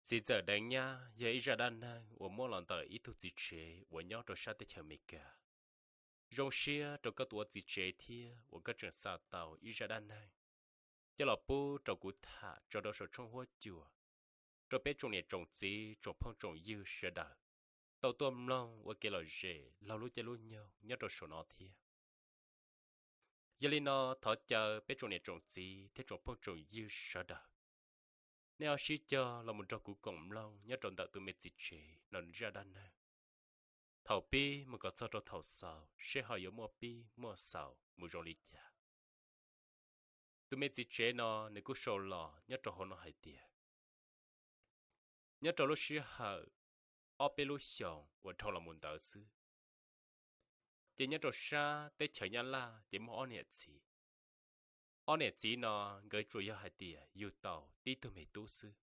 Txiv ntxawm deev nyab yog ib zaj dab neeg uas muab los ntawm ib tug txiv tsev uas nyob rau sab teb chaws Amelikas. Zoo siab rau koj tus ua txiv tsev thiab uas koj tseem xa tau ib zaj dab neeg coj los pub rau kuv tham tso rau saum tshooj huab cua, rau peb tsoom niam tsoom txiv tsoom phooj tsoom ywg sawv daws tau tuaj mloog ua kev lom zem laug lub caij lub nyoog nyob rau saum no thiab. Yog li no, thov caw peb tsoom niam tsoom txiv thiab tsoom phooj tsoom ywg sawv daws, nej ho sib cog los mus nrog kuv koom mloog nyob rau ntawm tus me txiv tsev no zaj dab neeg, thaum pib mus kom txog rau thaum xaus seb ho yuav muaj pib muaj xaus mus zoo li cas. Tus me txiv tsev no nws kuj sau los nyob rau hauv no hais tias, nyob rau lub sij hawm ob peb lub xyoos uas dhau los mus ntawd xwb, ces nyob rau sab teb chaws Nyab Laj ces muaj ob niam txiv. Ob niam txiv no nkawd tsuas yog hais tias yug tau tib tug me tub xwb.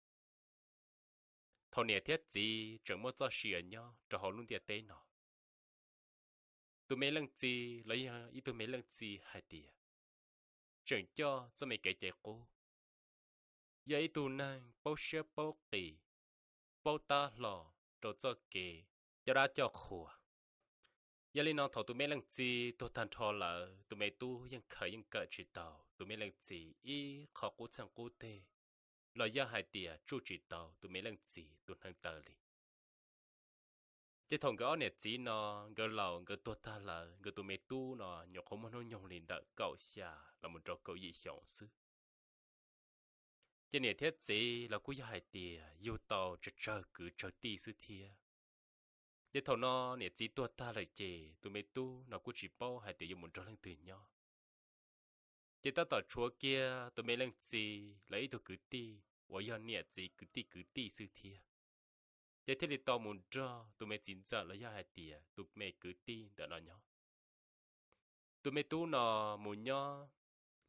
Thaum niam thiab txiv tseem muaj txoj sia nyob rau hauv lub ntiaj teb no, tus me leej txiv los yog ib tug me leej txiv hais tias tseem coj txoj me kev cai qub, yog ib tug neeg paub siab paub qis, paub tab hlo rau txoj kev coj dab coj qhua. Yog li no thaum tus me leej txiv tuag tag nrho lawm, tus me tub yeej khaws yeej kawm tsis tau tus me leej txiv ib qho qub txheej qub teg, los yog hais tias tsuj tsis tau tus me leej txiv tus hneev taw li. Ces thaum nkawd ob niam txiv no nkawd laus nkawd tuag tag lawm, nkawd tus me tub no nyuam qhuav muaj hnub nyoog li ntawm kaum xya los mus rau kaum yim xyoos xwb. Ces niam thiab txiv los kuj yog hais tias yug tau tsawg tsawg kwv tsawg tij xwb thiab. Ces thaum no niam txiv tuag tag lawm ces tus me tub no kuj tsis paub hais tias yuav mus nrog leej twg nyob. Ces tab tom tshuav kiag tus me leej txiv lawv ib tug kwv tij uas yog niam txiv kwv tij kwv tij xwb thiab. Ces thiaj li tau mus nrog tus me txiv ntxawm los yog hais tias tus me kwv tij ntawm no nyob. Tus me tub no mus nyob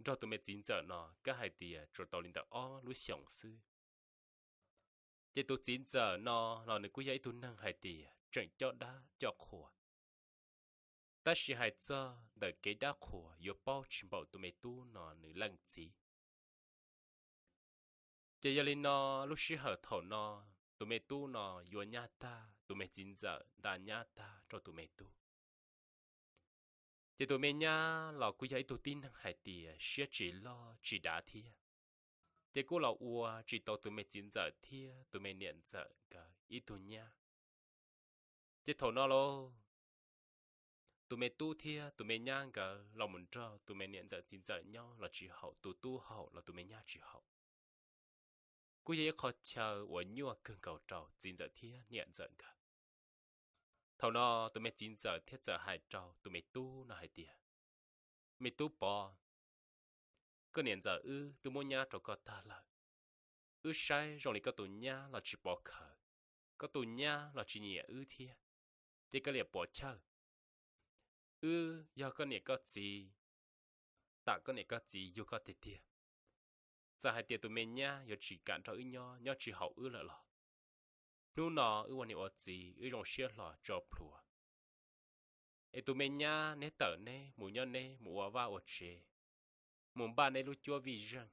nrog tus me txiv ntxawm no kab hais tias tsuas tau li ntawm ob lub xyoos xwb. Ces tus txiv ntxawm no los nws kuj yog ib tug neeg hais tias tseem coj dab coj qhua, tab sis hais txog ntawm kev dab qhuas yuav paub tsis npaum tus me tub no nws leej txiv. Ces yog li no, lub sij hawm thaum no tus me tub no yuav nyab tag, tus me txiv ntxawm nta nyab tag rau tus me tub. Ces tus me nyab los kuj yog ib tug tib neeg hais tias siab tsis loj tsis dav thiab, ces kuj los ua tsis tau tus me txiv ntxawm thiab tus me niam ntxawm nkawd ib tug nyab. Ces thaum no lauj, tus me tub thiab tus me nyab nkawd los mus nrog tus me niam ntxawm txiv ntxawm nyob los tsis haum, tus tub haum los tus me nyab tsis haum. Kuj yog ib qho chaw uas nyuaj kawg nkaus rau txiv ntxawm thiab niam ntxawm nkawd. Thaum no tus me txiv ntxawm thiaj txawm hais rau tus me tub no hais tias, me tub Pov, koj niam ntxawm wb twb muab nyab rau koj tag lawm. Wb saib zoo li koj tus nyab los tsis pov khawv, koj tus nyab los tsis nyiam wb thiab, ces koj liam pov chawj. Wb yog koj niam koj txiv, tam koj niam koj txiv yug koj tiag tiag. Txawm hais tias tus me nyab yuav tsis kam nrog wb nyob, nyob tsis haum wb lawm los, hnub no wb ua niam ua txiv wb zoo siab hlo tso plhuav, es tus me nyab neb tawm neb mus nyob neb mus ua vaj ua tsev, mus npaj neb lub cuab vij zeej.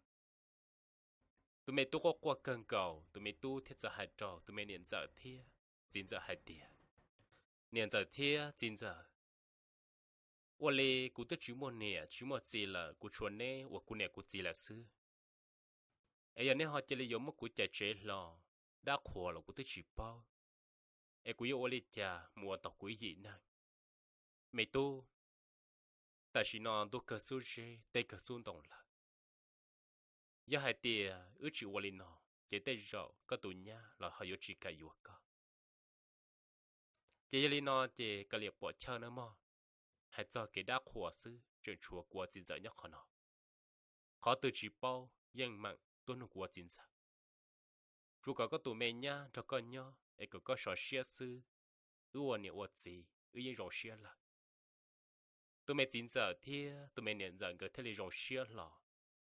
Tus me tub quaj quaj kawg nkaus, tus me tub thiaj txawm hais rau tus me niam ntxawm thiab txiv ntxawm hais tias, niam ntxawm thiab txiv ntxawm, ua li kuv twb tsis muaj niam tsis muaj txiv lawm, kuv tshuav neb ua kuv niam kuv txiv lawm xwb. Es yog neb ho cia li yuav muab kuv cais tsev hlo, dab qhuas los kuv twb tsis paub, es kuv yuav ua li cas mus ua tau kuv ib yim neeg? Me tub, tam sim no ntuj kawg xub zeb teb kawg xub ntoo lawm. Yog hais tias wb tsis ua li no, ces tej zaum koj tus nyab los ho yuav tsis kam yuav koj. Ces yog li no ces kav liam pom chawj nawb mog. Hais txog kev dab qhuas xwb tseem tshuav kuv ua txiv ntxawm nyob qhov no. Qhov twg tsis paub yeej meem tuaj nug kuv ua txiv ntxawm. Tsuas kom koj tus me nyab nrog koj nyob es kom koj sov siab xwb, wb ua niam ua txiv wb yeej zoo siab lawm. Tus me txiv ntxawm thiab tus me niam ntxawm nkawd thiaj li zoo siab hlo,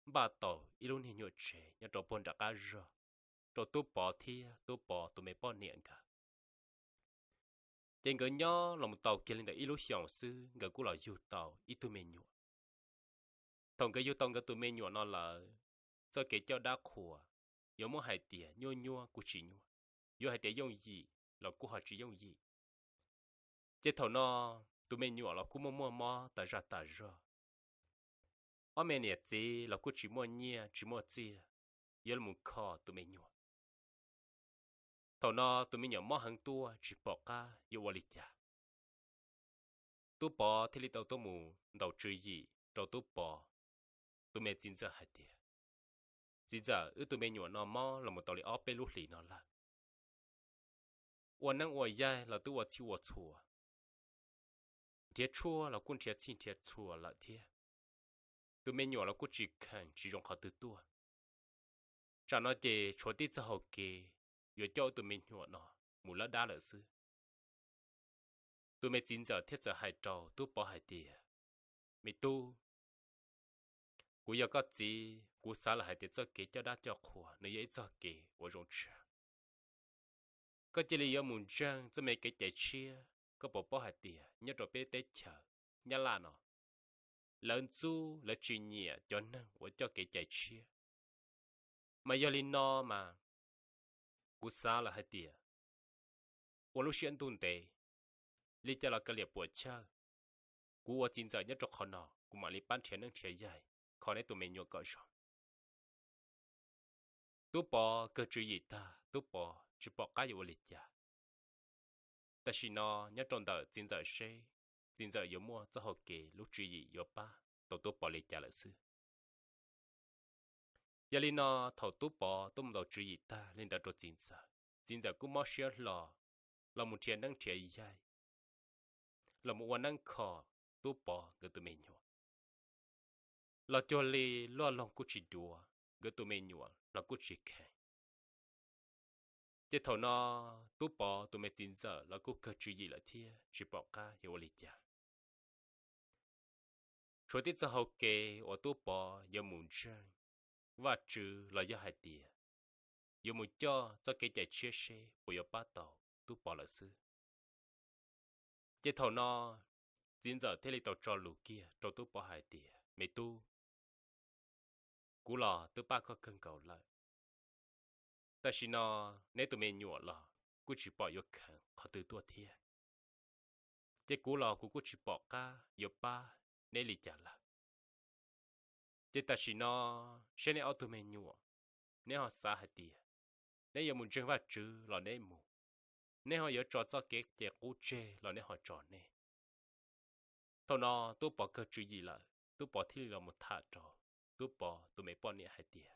npaj tau ib lub niag nyuam tsev nyob rau puag nram qab zog rau tub Pov thiab tub Pov tus me poj niam nkawd. Ces nkawd nyob los mus tau kiag li ntawm ib lub xyoos xwb nkawd kuj los yug tau ib tug me nyuam. Thaum nkawd yug tau nkawd tus me nyuam no lawm, txoj kev coj dab qhuas yuav muab hais tias nyuaj nyuaj kuj tsis nyuaj, yuav hais tias yooj yim los kuj ho tsis yooj yim. Ces thaum no tus me nyuam los kuj muaj muaj mob tas zaj tas zog. Ob me niam txiv los kuj tsis muaj nyiaj tsis muaj txiaj yuav los kho tus me nyuam. Thaum no tus me nyuam mob heev tuaj tsis pom qab yuav ua li cas. Tub Pov thiaj li tau tuaj mus ntaus tswv yim rau Tub Pov tus me txiv ntxawm hais tias, Txiv ntxawm, wb tus me nyuam no mob los mus tau li ob peb lub hlis no lawm. Ua neeb ua yaig los twb ua txhij ua txhua, nrhiav tshuaj los kuj nrhiav txhij nrhiav txhua lawm thiab. Tus me nyuam los kuj tsis kheev tsis zoo qhov twg tuaj. Tsam no ces tshuav tib txoj hau kev yuav coj wb tus me nyuam no mus lawb dab lawm xwb. Tus me txiv ntxawm thiaj txawm hais rau Tub Pov hais tias, Me tub, kuv yog koj txiv, kuv xav lawm hais tias txoj kev coj dab coj qhua nws yog ib txoj kev uas zoo tshaj. Koj cia li yuav mus ntseeg txoj me kev cai tshiab. Koj puas paub hais tias nyob rau peb teb chaws Nyab Laj no, lawv ntxub lawv tsis nyiam cov neeg uas coj kev cai tshiab. Mas yog li no mas kuv xav lawm hais tias ua lub siab ntuj ntev, li cas los kav liam puam chawj. Kuv ua txiv ntxawm nyob rau qhov no kuv mam li pab nrhiav neeb nrhiav yaig kho neb tus me nyuam kom zoo. Tub Pov kawg tswv yim tag, Tub Pov tsis pom qab yuav ua li cas. Tam sim no nyob rau ntawm txiv ntxawm seb txiv ntxawm yuav muaj txoj hau kev lub tswv yim yuav pab tau Tub Pov li cas lawm xwb. Yog li no, thaum Tub Pov tuaj mus ntaus tswv yim tag li ntawd rau txiv ntxawm, txiv ntxawm kuj mob siab hlo los mus nrhiav neeb nrhiav yaig, los mus ua neeb kho Tub Pov nkawd tus me nyuam. Los cuag li luaj loog kuj tsis duav, nkawd tus me nyuam los kuj tsis kheev. Ces thaum no Tub Pov tus me txiv ntxawm los kuj kawg tswv yim lawm thiab tsis pom qab yuav ua li cas. Tshuav tib txoj hau kev uas Tub Pov yuav mus ntseeg Vajtswv los yog hais tias yuav mus coj txoj kev cai tshiab seb puas yuav pab tau Tub Pov lawm xwb. Ces thaum no txiv ntxawm thiaj li tau tso lus kiag rau Tub Pov hais tias, Me tub, kuv los twb pab koj kawg nkaus lawm. Tam sim no neb tus me nyuam los kuj tsis pom yuav kheev qhov twg tuaj thiab. Ces kuv los kuv kuj tsis pom qab yuav pab neb li cas lawm. Ces tam sim no seb neb ob tug me nyuam, neb ho xav hais tias neb yuav mus ntseeg Vajtswv los neb mus, neb ho yuav tso txoj kev cai qub tseg los neb ho tso neb. Thaum no Tub Pov kawg tswv yim lawm, Tub Pov thiaj li los mus tham rau Tub Pov tus me poj niam hais tias,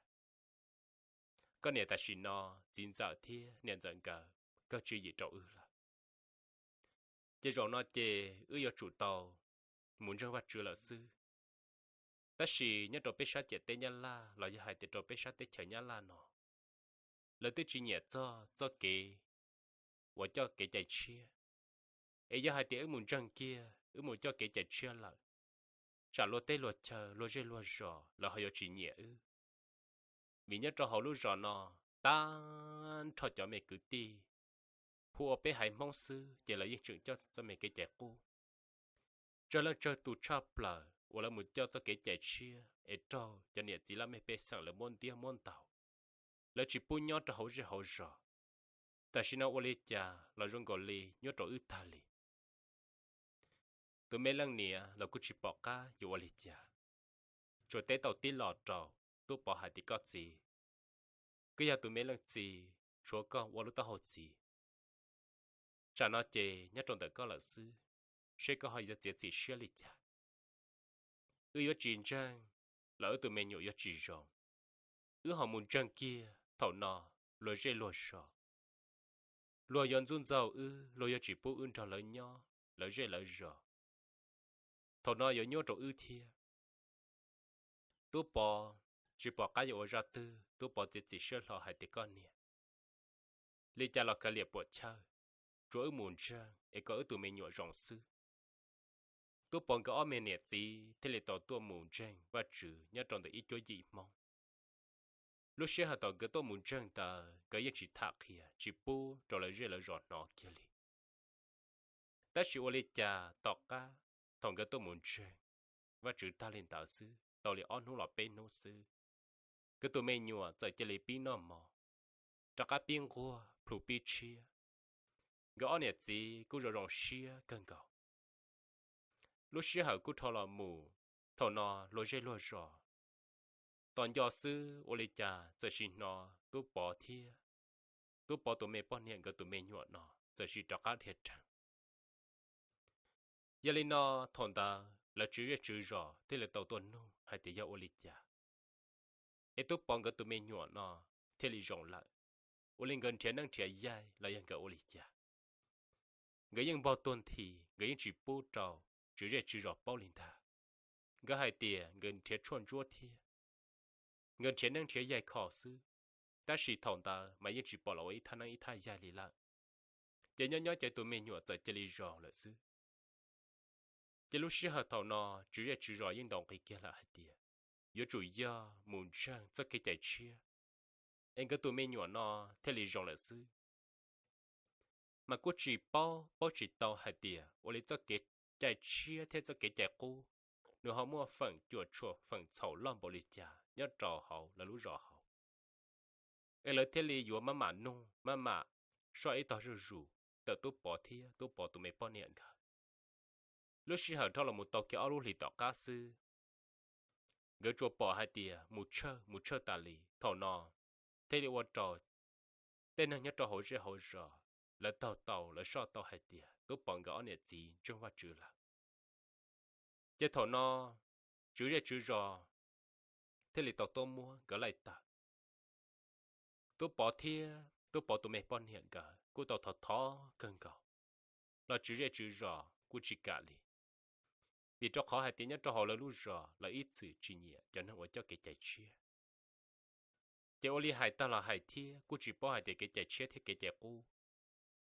Koj niam, tam sim no txiv ntxawm thiab niam ntxawm nkawd kawg tswv yim rau wb lawm. Ces zaum no ces wb yuav tsum tau mus ntseeg Vajtswv lawm xwb. Tab sis nyob rau peb sab ciam teb Nyab Laj los yog hais tias rau peb sab teb chaws Nyab Laj no, lawv twb tsis nyiam txog txoj kev uas coj kev cai tshiab. Es yog hais tias wb mus ntseeg kiag, wb mus coj kev cai tshiab lawm, tsam luag teb luag chaw luag zej luag zos lawv ho yuav tsis nyiam wb. Vim nyob rau hauv lub zos no, tag nrho cov me kwv tij hu ua peb haiv Hmoob xwb ces lawv yeej tseem coj txoj me kev cai qub. Tsawg leej tsawg tus tshaj plaws uas lawv mus coj txoj kev cai tshiab es raug cov niam txiv laj mej pej xeem lawv muab ntiab muab ntaus, lawv tsis pub nyob rau hauv zej hauv zos. Tam sim no ua li cas los zoo nkaus li nyob rau wb tag li. Tus me leej niam los kuj tsis pom qab yuav ua li cas, tsuas teb tau tib lo rau Tub Pov hais tias, Koj txiv, koj yog tus me leej txiv, tshuav koj ua lub taub hau txiv. Tsam no ces nyob rau ntawm koj lawm xwb, seb koj ho yuav txiav txim siab li cas. Wb yuav tsis ntseeg los wb tus me nyuam yuav tsis zoo. Wb ho mus ntseeg kiag thaum no luag zej luag zos, luag yuav ntxub ntxaug wb, luag yuav tsis pub wb nrog lawv nyob lawv zej lawv zos. Thaum no yuav nyuaj rau wb thiab. Tub Pov tsis pom qab yuav ua zaj twg, Tub Pov txiav txim siab hlo hais tias, Koj niam, li cas los kav liam puam chawj, tsuav wb mus ntseeg es kom wb tus me nyuam zoo xwb. Tub Pov nkawd ob me niam txiv thiaj li tau tuaj mus ntseeg Vajtswv nyob rau ntawm ib cuab yim Hmoob. Lub sij hawm thaum nkawd tuaj mus ntseeg ntawd nkawd yeej tsis tham qhia tsis pub rau lawv zej lawv zos hnov kiag li. Tab sis ua li cas tom qab thaum nkawd tuaj mus ntseeg Vajtswv tag li ntawd xwb, tau li ob hnub los peb hnub xwb, nkawd tus me nyuam txawm cia li pib noj mov, rov qab pib nquag plhu pib tshiab. Nkawd ob niam txiv kuj zoo zoo siab kawg nkaus. Lub sij hawm kuj dhau los mus, thaum no luag zej luag zos tos nco xwb ua li cas txawm sim hnov Tub Pov thiab Tub Pov tus me poj niam nkawd tus me nyuam no txawm sim rov qab dhia rhees. Yog li no, thaum ntawd lawv tswv zej tswv zos thiaj li tau tuaj nug hais tias yog ua li cas es Tub Pov nkawd tus me nyuam no thiaj li zoo lawm, ua li nkawd nrhiav neeb nrhiav yaig los yog nkawd ua li cas. Nkawd yeej npog tuag nthi, nkawd yeej tsis pub rau tswv zej tswv zos paub li ntag. Nkawd hais tias nkawd nrhiav tshuaj ntsuab thiab nkawd nrhiav neeb nrhiav yaig kho xwb, tab sis thaum ntawd mas yeej tsis pom los ua ib thaj neeb ib thaj yaig li lawm. Ces nyob nyob ces tus me nyuam txawm cia li zoo lawm xwb. Ces lub sij hawm thaum no tswv zej tswv zos yeej ntaus nqi kiag lawm hais tias yuav tsum yog mus ntseeg txoj kev cai tshiab es nkawd tus me nyuam no thiaj li zoo lawm xwb. Mas kuj tsis paub, paub tsis tau hais tias ua li txoj kev cai tshiab thiab txoj kev cai qub nws ho muaj feem cuam tshuam feem txhaum loj npaum li cas nyob rau hauv lawv lub zos hauv, es lawv thiaj li yuav maj mam nug maj mam soj ib tog zuj zus ntawm Tub Pov thiab Tub Pov tus me poj niam nkawd. Lub sij hawm dhau los mus tau kiag ob lub hlis tom qab xwb, nkawd tsuas pom hais tias mus tshawj mus tshawj tas li. Thaum no thiaj li ua rau tej neeg nyob rau hauv zej hauv zos lawv taug tau lawv soj tau hais tias Tub Pov nkawd ob niam txiv ntseeg Vajtswv lawm. Ces thaum no tswv zej tswv zos thiaj li tau tuaj muab nkawd laij tawm. Tub Pov thiab Tub Pov tus me poj niam nkawd kuj tau thov thov kawg nkaus los tswv zej tswv zos kuj tsis kam li, vim rau qhov hais tias nyob rau hauv lawv lub zos lawv ib txwm tsis nyiam cov neeg uas coj kev cai tshiab. Ces ua li hais tag los hais thiab kuj tsis paub hais tias kev cai tshiab thiab kev cai qub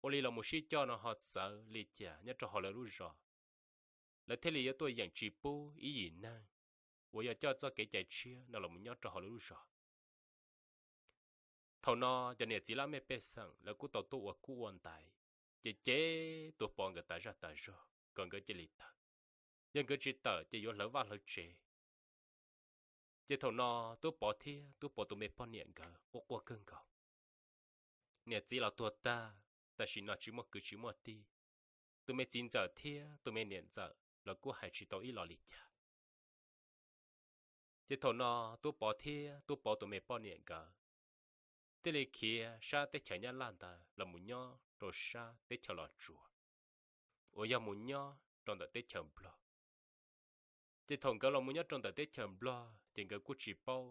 ua li los mus sib coj no ho txawv li cas nyob rau hauv lawv lub zos, lawv thiaj li yuav tuaj yeem tsis pub ib yim neeg uas yog coj txoj kev cai tshiab no los mus nyob rau hauv lawv lub zos. Thaum no cov niam txiv laj mej pej xeem lawv kuj tau tuaj ua kuj ua ntaiv, ces cem Tub Pov nkawd tas zaj tas zog kom nkawd cia li tawm, yog nkawd tsis tawm ces yuav hlawv vaj hlawv tsev. Ces thaum no Tub Pov thiab Tub Pov tus me poj niam nkawd quaj quaj kawg nkaus. Niam txiv los tuag tag, tam sim no tsis muaj kwv tsis muaj tij, tus me txiv ntxawm thiab tus me niam ntxawm los kuj hais tsis tau ib los li cas. Ces thaum no Tub Pov thiab Tub Pov tus me poj niam nkawd thiaj li khiav sab teb chaws Nyab Laj ntawd los mus nyob rau sab teb chaws Los Tsuas, uas yog mus nyob rau ntawm teb chaws Nplog. Ces thaum nkawd los mus nyob rau ntawm teb chaws Nplog ces nkawd kuj tsis paub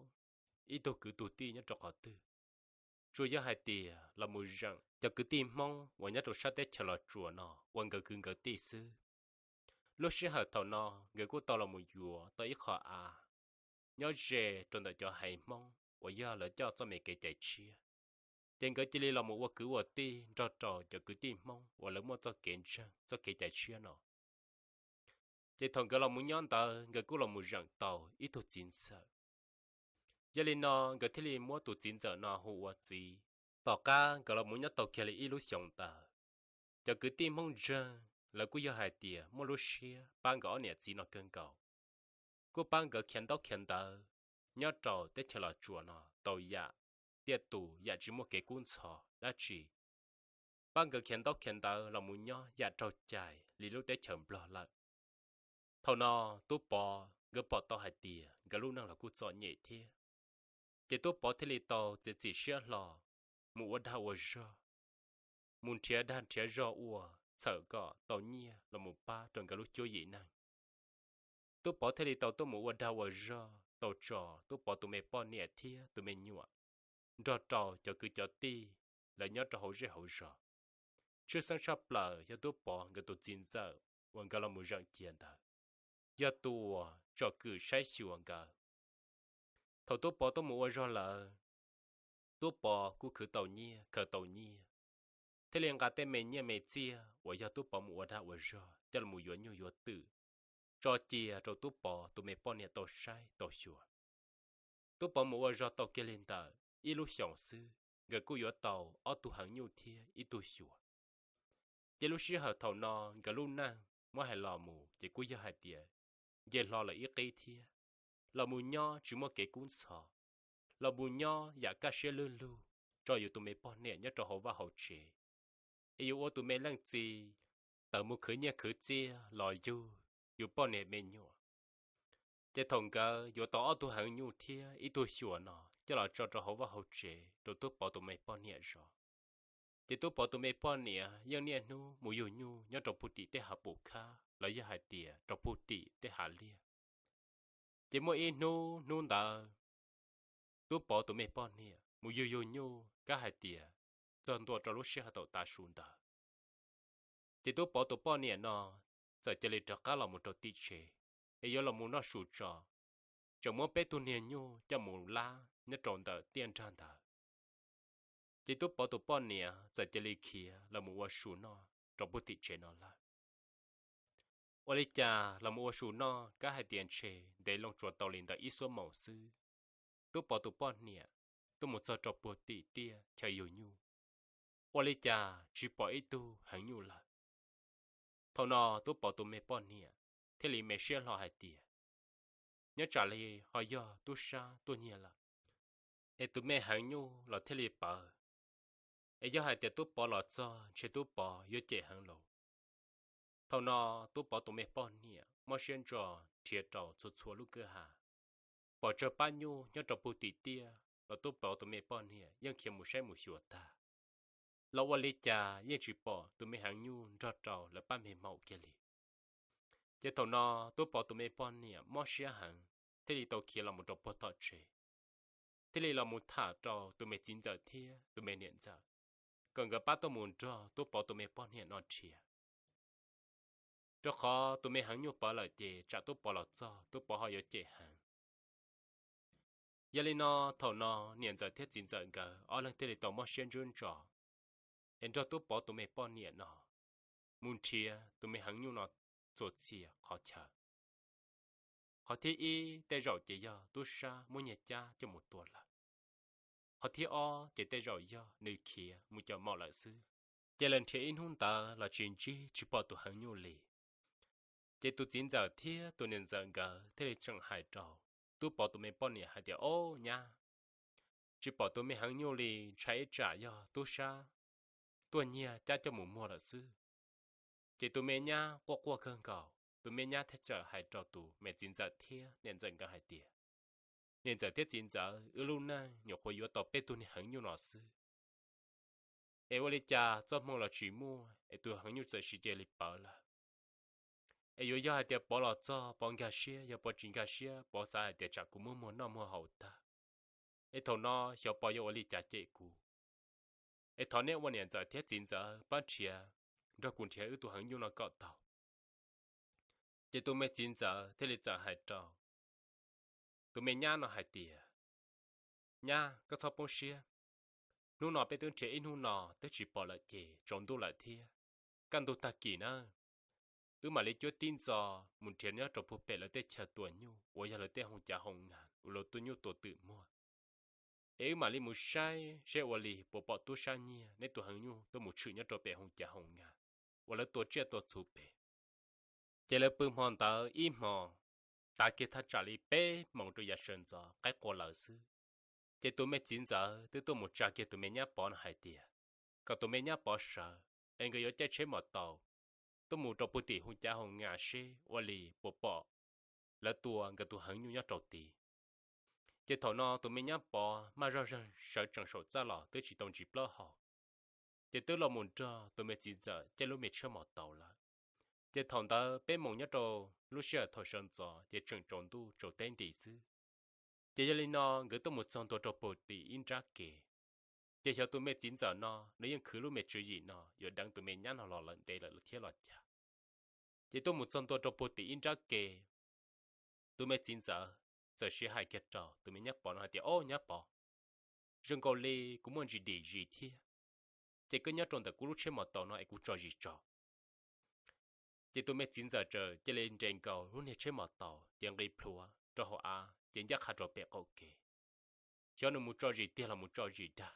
ib tug kwv tug tij nyob rau qhov twg, tsuas yog hais tias los mus zeem cov kwv tij Hmoob uas nyob rau sab teb chaws Los Tsuas no ua nkawd kwv nkawd tij xwb. Lub sij hawm thaum no nkawd kuj tau los mus yuav tau ib qho av nyob ze rau ntawm cov haiv Hmoob uas yog lawv coj txoj me kev cai tshiab. Ces nkawd cia li los mus ua kwv ua tij nrog rau cov kwv tij Hmoob uas lawv muaj txoj kev ntseeg txoj kev cai tshiab no. Ces thaum nkawd los mus nyob ntawd nkawd kuj los mus zeem tau ib tug txiv ntxawm. Yog li no nkawd thiaj li muab tus txiv ntxawm no hu ua txiv. Tom qab nkawd los mus nyob tau kiag li ib lub xyoos ntawd, cov kwv tij Hmoob ntseeg lawv kuj yog hais tias muaj lub siab pab nkawd ob niam txiv no kawg nkaus, kuj pab nkawd khiav ntaub khiav ntawv nyob rau teb chaws Los Tsuas no tau yam tiaj tus yam tsis muaj kev kub ntxhov dab tsi, pab nkawd khiav ntaub khiav ntawv los mus nyob yam raug cai li lub teb chaws Nplog lawm. Thaum no Tub Pov nkawd pom tau hais tias nkawd lub neej los kuj txom nyem thiab, ces Tub Pov thiaj li tau txiav txim siab hlo mus ua dag ua zog, mus nrhiav dag nrhiav zog ua txhawm kom tau nyiaj los mus pab rau nkawd lub cuab yim neeg. Tub Pov thiaj li tau tuaj mus ua dag ua zog tau tso Tub Pov tus me poj niam thiab tus me nyuam nrog rau cov kwv cov tij lawv nyob rau hauv zej hauv zos. Tshwj xeeb tshaj plaws yog Tub Pov nkawd tus txiv ntxawm uas nkawd los mus zeem cia ntawd yog tus uas tsom kwm saib xyuas nkawd. Thaum Tub Pov tuaj mus ua zog lawm, Tub Pov kuj khwv tau nyiaj khaws tau nyiaj, thiaj li nqa tej me nyiaj me txiaj uas yog Tub Pov mus ua dag ua zog coj los yuav nyuj yuav twm tso cia rau Tub Pov tus me poj niam tau saib tau xyuas. Tub Pov mus ua zog tau kiag li ntawm ib lub xyoos xwb nkawd kuj yuav tau ob tug heev nyuj thiab ib tug xyuas. Ces lub sij hawm thaum no nkawd lub neej muab hais los mus ces kuj yog hais tias nce hlo lawm ib qib thiab, los mus nyob tsis muaj kev kub ntxhov, los mus nyob yam kaj siab lwj lug, tso yus tus me poj niam nyob rau hauv vaj hauv tsev, es yuav ua tus me leej txiv tawm mus khwv nyiaj khwv txiaj los yug yus poj niam me nyuam. Ces thaum nkawd yuav tau ob tug heev nyuj thiab ib tug xyuas no coj los tso rau hauv vaj hauv tsev rau Tub Pov tus me poj niam zov. Ces Tub Pov tus me poj niam yeej niaj hnub mus yug nyuj nyob rau puag tim tej hav pum khab los yog hais tias rau puag tim tej hav liaj. Ces muaj ib hnub, hnub ntawd Tub Pov tus me poj niam mus yug yug nyuj kab hais tias txog ntua rau lub sij hawm thaum tav su ntawd, ces Tub Pov tus poj niam no txawm cia li rov qab los mus rau tim tsev, es yuav los mus noj su tso, tseem muab peb tug niag nyuj coj mus lab nyob rau ntawm tiaj nrag ntawd. Ces Tub Pov tus poj niam txawm cia li khiav los mus ua su noj rau puag tim tsev no lawm. Ua li cas los mus ua su noj kab hais tias ntshe ntev loo tsuas tau li ntawm ib xuab moos xwb, Tub Pov tus poj niam tuaj mus txog rau puag tim tiaj chaw yug nyuj, ua li cas tsis pom ib tug heev nyuj lawm. Thaum no Tub Pov tus me poj niam thiaj li me siab hlo hais tias nyob tsam li ho yog tub sab tuaj nyiag lawm, es tus me heev nyuj los thiaj li pawv, es yog hais tias Tub Pov los txog ntshe Tub Pov yuav cem heev lawm. Thaum no Tub Pov tus me poj niam mob siab ntso nrhiav rau txhua txhua lub kwj ha, pom tsawg pab nyuj nyob rau puag tim tiaj los Tub Pov tus me poj niam yeej khiav mus saib mus xyuas tag, los ua li cas yeej tsis pom tus me heev nyuj nrog rau lawv pab me maum kiag li. Ces thaum no Tub Pov tus me poj niam mob siab heev, thiaj li tau khiav los mus rau puag tom tsev, thiaj li los mus tham rau tus me txiv ntxawm thiab tus me niam ntxawm, kom nkawd pab tuaj mus nrog Tub Pov tus me poj niam no nrhiav. Rau qhov tus me heev nyuj pawv lawm ces tsam Tub Pov los txog Tub Pov ho yuav cem heev. Yog li no, thaum no niam ntxawm thiab txiv ntxawm nkawd ob leeg thiaj li tau mob siab ntsuab ntso, es nrog Tub Pov tus me poj niam no mus nrhiav tus me heev nyuj no txhua txhia qhov chaw. Qhov thib ib tej zaum ces yog tub sab muab nyiag cab coj mus tua lawm. Qhov thib ob ces tej zaum yog nws khiav mus cov maum lawm xwb. Ces lawv nrhiav ib hnub ntawd los tsis ntsib tsis pom tus heev nyuj li. Ces tus txiv ntxawm thiab tus niam ntxawm nkawd thiaj li tseem hais rau Tub Pov tus me poj niam hais tias, Ob nyab, tsis pom tus me heev nyuj li, ntshai ib tsam yog tub sab tuaj nyiag cab coj mus muag lawm xwb. Ces tus me nyab quaj quaj kawg nkaus, tus me nyab thiaj txawm hais rau tus me txiv ntxawm thiab niam ntxawm nkawd hais tias, Niam ntxawm thiab txiv ntxawm, wb lub neej nyuam qhuav yuav tau peb tug niag heev nyuj no xwb, es ua li cas txoj hmoo los tsis muaj es tus heev nyuj txawm cia li pawv lawm. Es yuav yog hais tias Pov los txog Pov nkag siab, yog Pov tsis nkag siab Pov xav hais tias tsam kuv muab muag noj muag haus tag, es thaum no xyov Pov yuav ua li cas cem kuv. Es thov nej ua niam ntxawm thiab txiv ntxawm pab nrhiav, nrog kuv nrhiav wb tus heev nyuj no kom tau. Ces tus me txiv ntxawm thiaj li txawm hais rau tus me nyab no hais tias, Nyab, koj txhob poob siab. Hnub no peb twb nrhiav ib hnub no twb tsis pom lawm ces tsaus ntuj lawm thiab. Kaj ntug tag kis na, wb mam li cuab tib ntxo mus nrhiav nyob rau puag pem lawv tej chaw tua nyuj uas yog lawv tej hoo cav hoo nas uas lawv tua nyuj tua twm muag. Es wb mam li mus saib seb ua li puas pom tub sab nyiag neb tus heev nyuj tuaj mus tshwm nyob rau pem hoo cav hoo nas uas lawv tua tsiaj tua txhu pem. Ces lawv pw hmo ntawd ib hmo, tav kiag thaj tsam li peb moos rau yav sawv ntxov qaib qua lawm xwb, ces tus me txiv ntxawm twb tuaj mus tsa kiag tus me nyab Pov no hais tias kom tus me nyab Pov sawv es nkawd yuav caij tsheb mos taus tuaj mus rau puag tim hoo cav hoo nas seb ua li puas pom lawv tua nkawd tus heev nyuj nyob rau tid. Ces thaum no tus me nyab Pov maj zog zeeg sawv tsees saum txaj los twb tsis tau ntsis plaub hau, ces twb los mus nrog tus me txiv ntxawm caij lub me tsheb mos taus lawm. Ces thaum ntawd peb moos nyob rau lub sij hawm thaum sawv ntxov ces tseem tsaus ntuj tsaus teb nti xwb. Ces yog li no nkawd tuaj mus txog ntua rau puag tim ib nrab kev. Ces xyov tus me txiv ntxawm no nws yeej khwv lub me tswv yim no yuav deev tus me nyab no los lawm ntev lawm thiab los cas. Ces tuaj mus txog ntua rau puag tim ib nrab kev, tus me txiv ntxawm txawm siv hais kiag rau tus me nyab Pov no hais tias, Ob nyab Pov, zoo nkaus li kuv muaj ntsis dim zis thiab, ces koj nyob rau ntawm kuv lub tsheb mos taus no es kuv tso zis tso. Ces tus me txiv ntxawm txawm cia li nres nkaus lub niag tsheb mos taus ces nqis plhuav rau hauv av ces ncaj qha rau pem qaum kev. Xyov nws mus tso zis tiag los mus tso zis dag,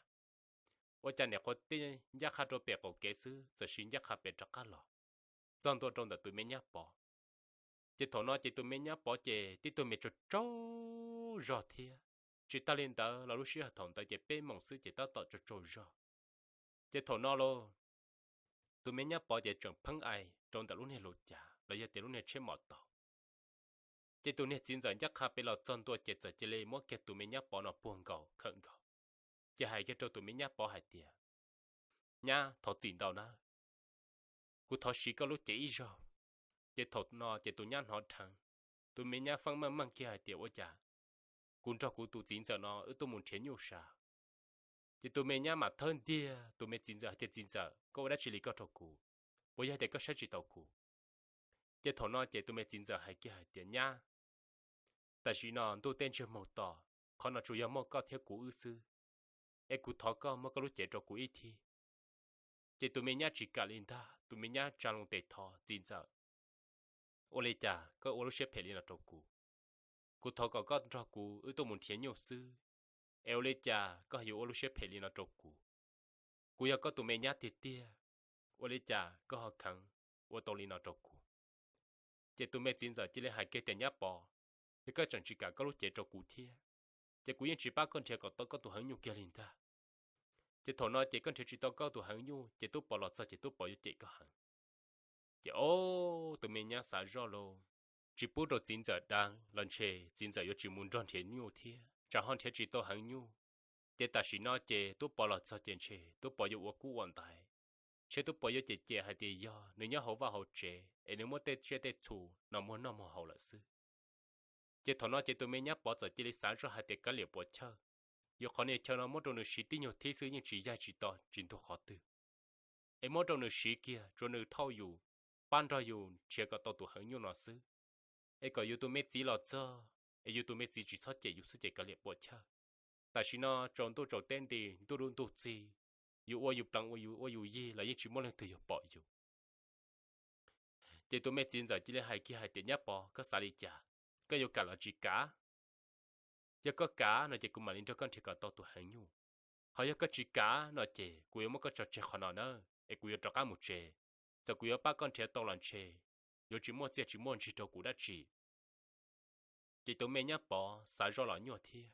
ua cas niam qhuav tij ncaj qha rau pem qaum kev xwb txawm siv ncaj qha pem rov qab los, txog ntua rau ntawm tus me nyab Pov. Ces thaum no ces tus me nyab Pov ces tib tug me tsaug tsaug zog thiab, Tsis tag li ntawd los lub sij hawm thaum ntawd ces peb moos xwb ces tab tom tsaug tsaug zog. Ces thaum no lauj, tus me nyab Pov ces tseem pheej ais rau ntawm lub niag luv cav los yog tias lub niag tsheb mos taus. Ces tus niag txiv ntxawm ncaj qha pem los txog ntua ces txawm cia li muab kiag tus me nyab Pov no puag nkaus khawm nkaus, ces hais kiag rau tus me nyab Pov hais tias, Nyab, thov txim ntau na, kuv thov siv koj lub cev ib zaug. Ces thaum no ces tus nyab hnov dheev, tus me nyab feej meej meej kiag hais tias, Ua cas kuv nrog kuv tus txiv ntxawm no wb tuaj mus nrhiav nyuj sav? Ces tus me nyab mam thawb ntiag tus me txiv ntxawm hais tias, Txiv ntxawm, koj ua dab tsi li koj rau kuv? Puas yog hais tias koj saib tsis taus kuv? Ces thaum no ces tus me txiv ntxawm hais kiag hais tias, Nyab, tam sim no ntuj teb ntsiag moog to, qhov no tsuas yog muaj koj thiab kuv wb xwb, es kuv thov koj muab koj lub cev rau kuv ib thib. Ces tus me nyab tsis kam li ntag, tus me nyab tsa loo tes thov, Txiv ntxawm, ua li cas koj ua lub siab phem li no rau kuv? Kuv thov kom koj nrog kuv wb tuaj mus nrhiav nyuj xwb, es ua li cas koj yuav ua lub siab phem li no rau kuv? Kuv yog koj tus me nyab tiag tiag, ua li cas koj ho kheev ua tau li no rau kuv? Ces tus me txiv ntxawm cia li hais kiag tias, Nyab Pov, yog koj tseem tsis kam koj lub cev rau kuv thiab, ces kuv yeej tsis pab koj nrhiav kom tau koj tus heev nyuj kiag li ntag. Ces thaum no ces koj nrhiav tsis tau koj tus heev nyuj ces Tub Pov los txog ces Tub Pov yuav cem koj heev. Ces ob tug me nyab xav zoj lauj, tsis pub rau txiv ntxawm deev los ntshe txiv ntxawm yuav tsis mus nrog nrhiav nyuj thiab, tsam ho nrhiav tsis tau heev nyuj. Ces tam sim no ces Tub Pov los txog ces ntshe Tub Pov yuav ua kub ua ntaiv, ntshe Tub Pov yuav cem cem hais tias yog nws nyob hauv vaj hauv tsev es nws muab tej tsiaj tej txhu no muag noj muag haus lawm xwb. Ces thaum no ces tus me nyab Pov txawm cia li xav zoj hais tias kav liam puas chawj, yuav qhov niag chaw no muab rau nws siv tib nyuag thib xwb yeej tsis yaig tsis to tsis ntug qhov twg, es muab rau nws siv kiag tsuav nws thauj yus, pab nrog yus nrhiav kom tau tus heev nyuj no xwb, es kom yus tus me txiv los txog es yus tus me txiv tsis txhob cem yus xwb ces kav liam puas chawj. Tam sim no tsaus ntuj tsaus teb nti, ntuj dub ntuj txig, yus ua yus plees ua yus ua yus yig los yeej tsis muaj leej twg yuav pom yus. Ces tus me txiv ntxawm cia li hais kiag hais tias, Nyab Pov, koj xav li cas? Koj yuav kam los tsis kam? Yog koj kam no ces kuv mam li nrog koj nrhiav kom tau tus heev nyuj. Ho yog koj tsis kam no ces kuv yuav muab koj tso tseg qhov no na, es kuv yuav rov qab mus tsev. Txawm kuv yuav pab koj nrhiav tau los ntshe yuav tsis muaj txiaj tsis muaj ntsig rau kuv dab tsi. Ces tus me nyab Pov xav zoj los nyuaj thiab.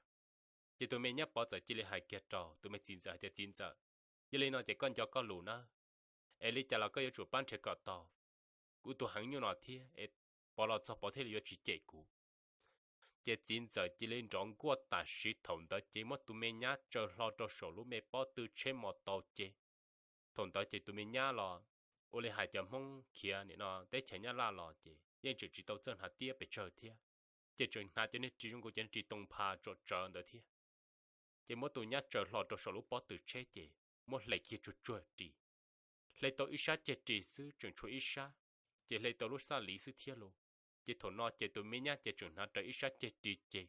Ces tus me nyab Pov txawm cia li hais kiag rau tus me txiv ntxawm hais tias, Txiv ntxawm, yog li no ces koj nco koj lus nawb, es li cas los koj yuav tsum pab nrhiav kom tau kuv tus heev nyuj no thiab es Pov los txog Pov thiaj li yuav tsis cem kuv. Ces txiv ntxawm cia li nrov nkuaj tam sim thaum ntawd ces muab tus me nyab tsaws hlo rau saum lub me pob tw tsheb mos taus ces thaum ntawd ces tus me nyab los ua li hais cov Hmoob khiav nim no teb chaws Nyab Laj los ces yeej tseem tsis tau txawj hnav tiab pes tsawg thiab, ces tseem hnav cov niag ris zoo nkaus cov niag ris toos pha tsom tsawv ntawd thiab. Ces muab tus nyab tsaws hlo rau saum lub pob tw tsheb ces muab hle kiag tsuag tsuag ris, hle tau ib sab ceg ris xwb tseem tshuav ib sab, ces hle tau lub xaj liv xwb thiab lauj. Ces thaum no ces tus me nyab ces tseem hnav rawv ib sab ceg ris ces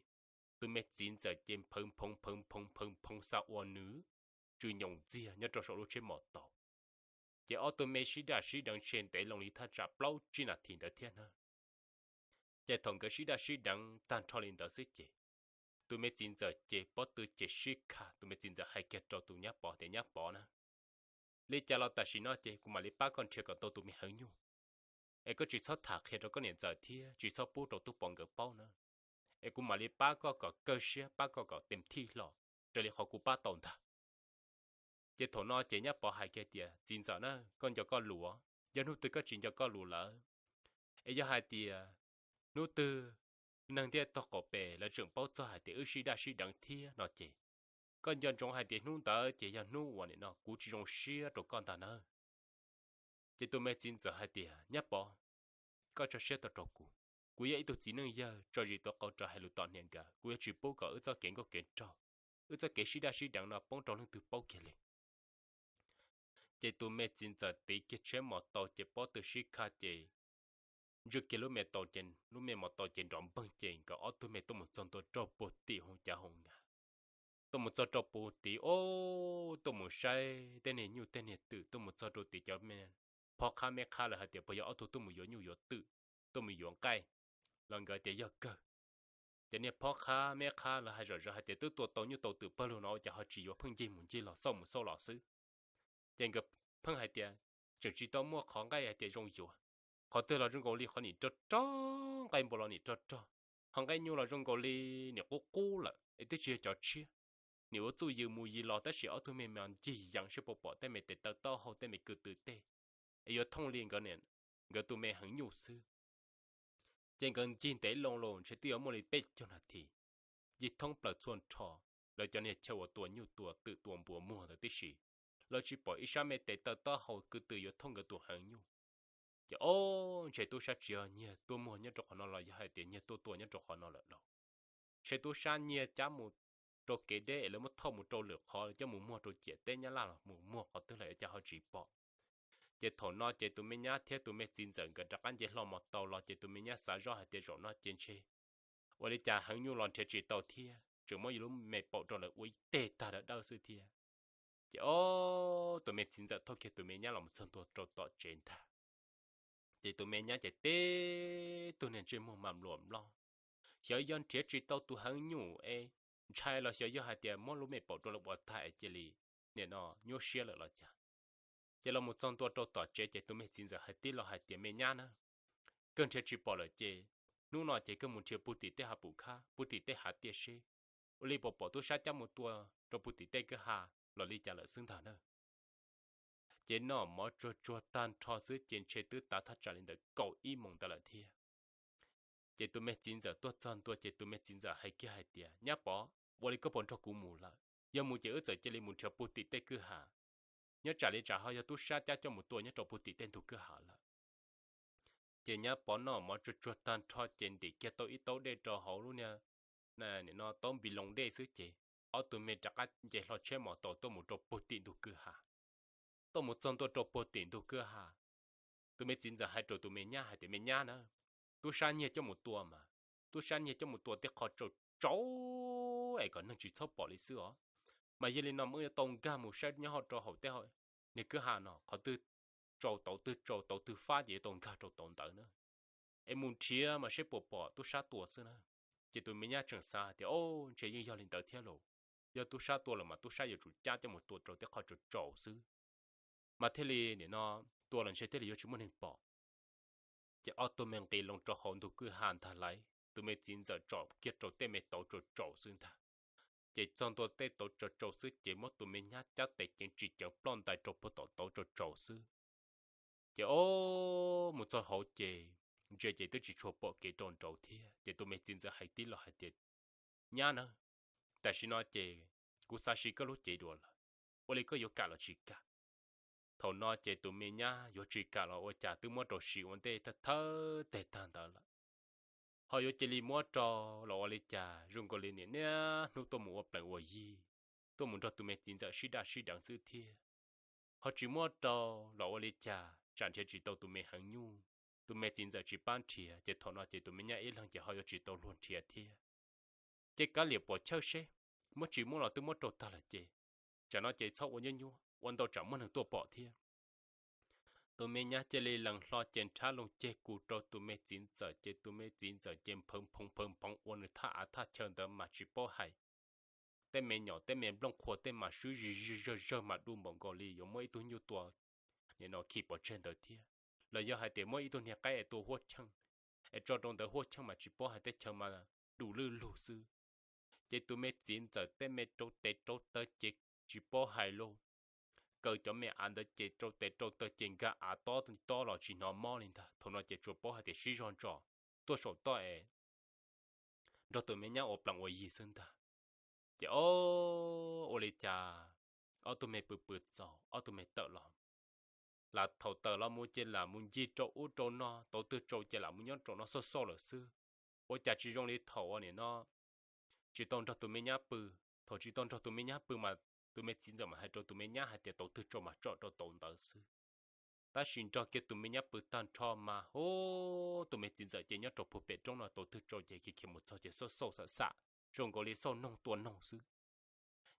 tus me txiv ntxawm ces nphawv nphoov nphawv nphoov nphawv nphoov xav ua nws tsw nyoos ntxiag nyob rau saum lub tsheb mos taus. Ces ob tug me sib daj sib deev ntshe ntev loo li thaj tsam plaub tsib nas this ntawd thiab na. Ces thaum nkawd sib daj sib deev tag nrho li ntawd xwb ces tus me txiv ntxawm ces pob tw ces sib kha, tus me txiv ntxawm hais kiag rau tus nyab Pov tias, Nyab Pov na, li cas los tam sim no ces kuv mam li pab koj nrhiav kom tau tus me heev nyuj, es koj tsis txhob tham qhia rau koj niam ntxawm thiab tsis txhob pub rau Tub Pov nkawd paub na, es kuv mam li pab koj kom kawg siab, pab koj kom tes thij hlo raws li qhov kuv pab tau ntag. Ces thaum no ces nyab Pov hais kiag tias, Txiv ntxawm na, koj nco koj lus, yog hnub twg koj tsis nco koj lus lawm, es yog hais tias hnub twg neeg ntiaj teb qaum pem lawv tseem paub txog hais tias wb sib daj sib deev thiab no ces koj nco ntsoov hais tias hnub ntawd ces yog hnub uas nim no kuv tsis zoo siab rau koj ntag nawb. Ces tus me txiv ntxawm hais tias, Nyab Pov, koj tso siab tau rau kuv. Kuv yog ib tug txiv neej yawg tso zis tau qau rau hais lus tom niam nkawd, kuv yuav tsis pub kom wb txoj kev nkauj kev nraug, wb txoj kev sib daj sib deev no poob rau leej twg paub kiag li. Ces tus me txiv ntxawm tiv kiag tsheb mos taus ces pob tw sib kha ces ntswj kiag lub me taus ces lub me mos taus ces nrov npeeg ces nkawd ob tug me tuaj mus txog ntua rau puag tim hoo cav hoo nas. Tuaj mus txog rau puag tid, o, tuaj mus saib tej niag nyuj tej niag twm, tuaj mus txog rau tid cov me phob qhab meb qhab lawv hais tias puas yog ob tug tuaj mus yuav nyuj yuav twm, tuaj mus yuav nqaij los nkawd tias yog kawg. Ces niag phob qhab meb qhab lawv hais zom zaws hais tias twb tua tau nyuj tau twm pawg lug no ua cas ho tsis yuav, pheej ncig mus ncig los xauj mus xauj los xwb. Ces nkawd pheej hais tias tseem tsis tau muaj qhov nqaij hais tias zoo yuav, qhov twg los zoo nkaus li qhov nim rog rog, nqaij npua los nim rog rog, Ho nqaij nyuj los zoo nkaus li nim qub qub lawm es twb tsis yog cov tshiab. Nim ua txuj yws mus yws los tab sis ob tug me mas ncig yees seb puas pom tej me tes taw taub hau tej me kwv tw tej es yuav thooj li nkawd tus me heev nyuj xwb. Ces nkawd ncig ntev loo los ntshe twb yuav muaj li peb caug nas this, ncig thoob plaws txhua nrho. Lawv cov niag chaw uas tua nyuj tua twm tua npua muag ntawd tib si, lawv tsis pom ib sab me tes taw taub hau kwv tw yuav thooj nkawd tus heev nyuj. Ces ob ntshe tub sab tsis yog nyiag tuaj muag nyob rau qhov no los yog hais tias nyiag tuaj tua nyob rau qhov no lawm lauj. Ntshe tub sab nyiag cab mus rau kev deb es lawv muab thauj mus rau lwm qhov coj mus muag rau ciam teb Nyab Laj los mus muag qhov twg lawm cas ho tsis pom. Ces thaum no ces tus me nyab thiab tus me txiv ntxawm nkawd rov qab nce hlo mos taus los ces tus me nyab xav zoj hais tias zaum no ces ntshe ua li cas heev nyuj los nrhiav tsis tau thiab tseem muab yus lub me paum rau lawv ua ib teg tag dawb dawb xwb thiab. Ces ob tus me txiv ntxawm thauj kiag tus me nyab los mus txog ntua rau tom tsev ntag. Ces tus me nyab ces tib tug niag ntsej muag mas nplua nplooj, xyov yog nrhiav tsis tau tus heev nyuj es ntshai los xyov yog hais tias muab lub me paum rau lawv ua tag es cia li nim no nyuaj siab lawm los cas. Ces los mus txog ntua rau tom tsev ces tus me txiv ntxawm hais tib los hais tias me nyab na, kawg nrhiav tsis pom lawm ces hnub no ces kawg mus nrhiav puag tim tej hav pum khab puag tim tej hav tiaj seb ua li puas pom tub sab cab mus tua rau puag tim tej kwj ha los li cas lawm xwb ntag na. Ces noj mov tsuag tsuag tag nrho xwb ces ntshe twb tav thaj tsam li ntawm kaum ib moos ntawd lawm thiab. Ces tus me txiv ntxawm tuaj txog ntua ces tus me txiv ntxawm hais kiag hais tias nyab Pov, ua li koj puas nrog kuv mus lawm? Yog mus ces wb txawm cia li mus nrhiav puag tim tej kwj ha, nyob tsam li tsam ho yog tub sab cab coj mus tua nyob rau puag tim tej ntug kwj ha lawm. Ces nyab Pov noj mov tsuag tsuag tag nrho ces ntim kiag tau ib taub dej rau hauv lub niag, nim no taub npis loos dej xwb ces ob tug me rov qab nce hlo tsheb mos taus tuaj mus rau puag tim ntug kwj ha. Tuaj mus txog ntua rau puag tim ntug kwj ha, tus me txiv ntxawm hais rau tus me nyab hais tias me nyab na, tub sab nyiag coj mus tua mas, tub sab nyiag coj mus tua tej qho tsaus tsaus es kom neeg tsis txhob pom li xwb os. Mas yog li no mas wb yuav tau nkag mus saib nyob hauv rau hauv tej niag kwj ha no qhov twg tsaus tauv twg tsaus tauv twg fab ces yuav tau nkag rau tauv ntawd na. Es mus nrhiav mas saib puas pom tub sab tua xwb na. Ces tus me nyab tseem xav hais tias o, ntshe yeej yog li ntawd thiab lauj, yog tub sab tua lawm mas tub sab yuav tsum cab coj mus tua rau tej qhov tsaus tsaus xwb, mas thiaj li nim no tua los ntshe thiaj li yuav tsis muaj neeg pom. Ces ob tug me nqis loo rau hauv ntug kwj ha ntag lauj, tus me txiv ntxawm tsom kiag rau tej me tauv tsaus tsaus xwb ntag. Ces txog ntua tej tauv tsaus tsaus xwb ces muab tus me nyab cab tes ceev tsis ceev ploj ntais rau puag tom tauv tsaus tsaus xwb. Ces o, mus txog hauv ces ntsia ces twb tsis tshua pom kev rau nraud thiab ces tus me txiv ntxawm hais tib los hais tias nyab na, tam sim no ces kuv xav siv koj lub cev dua lawm, ua li koj yuav kam los tsis kam? Thaum no ces tus me nyab yuav tsis kam los ua cas twb muab rau siv ua ntej thawj teg tag ntawd lawm. Ho yuav cia li muab rau los ua li cas zoo nkaus li niam niaj hnub tuaj mus ua plees ua yi, tuaj mus nrog tus me txiv ntxawm sib daj sib deev xwb thiab. Ho tsis muab rau los ua li cas tsam nrhiav tsis tau tus me heev nyuj, tus me txiv ntxawm tsis pab nrhiav ces thaum no ces tus me nyab ib leeg ces ho yuav tsis tau luag nrhiav thiab. Ces kav liam puam chawj seb, muab tsis muab los twb muab rau tag lawm ces, tsam no ces txhob ua nyuaj nyuaj ua ntau tsam muaj neeg tuaj pom thiab. Tus me nyab cia li lees hlo ces nrhab loo ceg kus rau tus me txiv ntxawm ces tus me txiv ntxawm ces nphawv nphoov nphawv nphoov ua nws thaj av thaj chaw ntawd mas tsis paub hais. Tej me nyom tej me nplooj qhuav tej mas swb zig zig zawg zawg mas du npaum nkaus li yuav muab ib tug nyuj tua nim no khi pov tseg ntawd thiab, los yog hais tias muab ib tug niag qaib es tua huab cheej es tso rau ntawd huab cheej mas tsis paub hais teb chaws mas du lwj lug xwb. Ces tus me txiv ntxawm tej me rau tes rau taw ces tsis paub hais lauj, kaw cov me av ntawd ces rau tes rau taw ces nkag av tob tob los tsis hnov mob li ntag. Thaum no ces tsuas paub hais tias sib zog ntso tuaj saum toj es nrog tus me nyab ua plees ua yi xwb ntag. Ces o, ua li cas ob tug me pw pw txaus ob tug me tawm los, lam thaum tawm los mus ces lam mus ncig rau ub rau no, tau twg tsaus ces lam mus nyob rau no xauj xauj lawm xwb. Ua cas tsis zoo li thaum uas nim no tsis tau nrog tus me nyab pw. Thaum tsis tau nrog tus me nyab pw mas tus me txiv ntxawm mas hais rau tus me nyab hais tias tau twg tsaus mas tsom rau tau ntawd xwb. Tab sis nrog kiag tus me nyab pw tag nrho mas hu, tus me txiv ntxawm ces nyob rau puag pem roob no tau twg tsaus ces khiav khiav mus txog ces xauj xauj xam xam zoo nkaus li xauj noog tua noog xwb.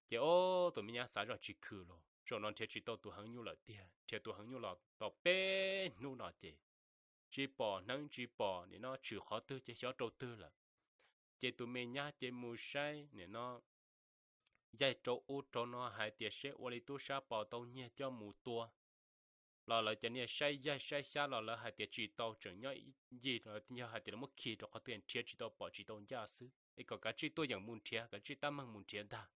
Ces o, tus me nyab xav zoj tsis khwm los zaum no nrhiav tsis tau tus heev nyuj lawm tiag, nrhiav tus heev nyuj los tau peb hnub no ces tsis pom hneev tsis pom nim no tshwm qhov twg ces xyov rau twg lawm. Ces tus me nyab ces mus saib nim no yaig rau ub rau no hais tias seb ua li tub sab pos tau nyiag coj mus tua los lawv cov niag saib yaig saib xyab los lawv hais tias tsis tau, tseem nyob ib ncig los yog hais tias lawv muab khi rau qhov twg nrhiav tsis tau pom tsis tau ncaj xwb, es kom kav tsij tuaj yeem mus nrhiav, kav tsij tab meeg mus nrhiav ntag.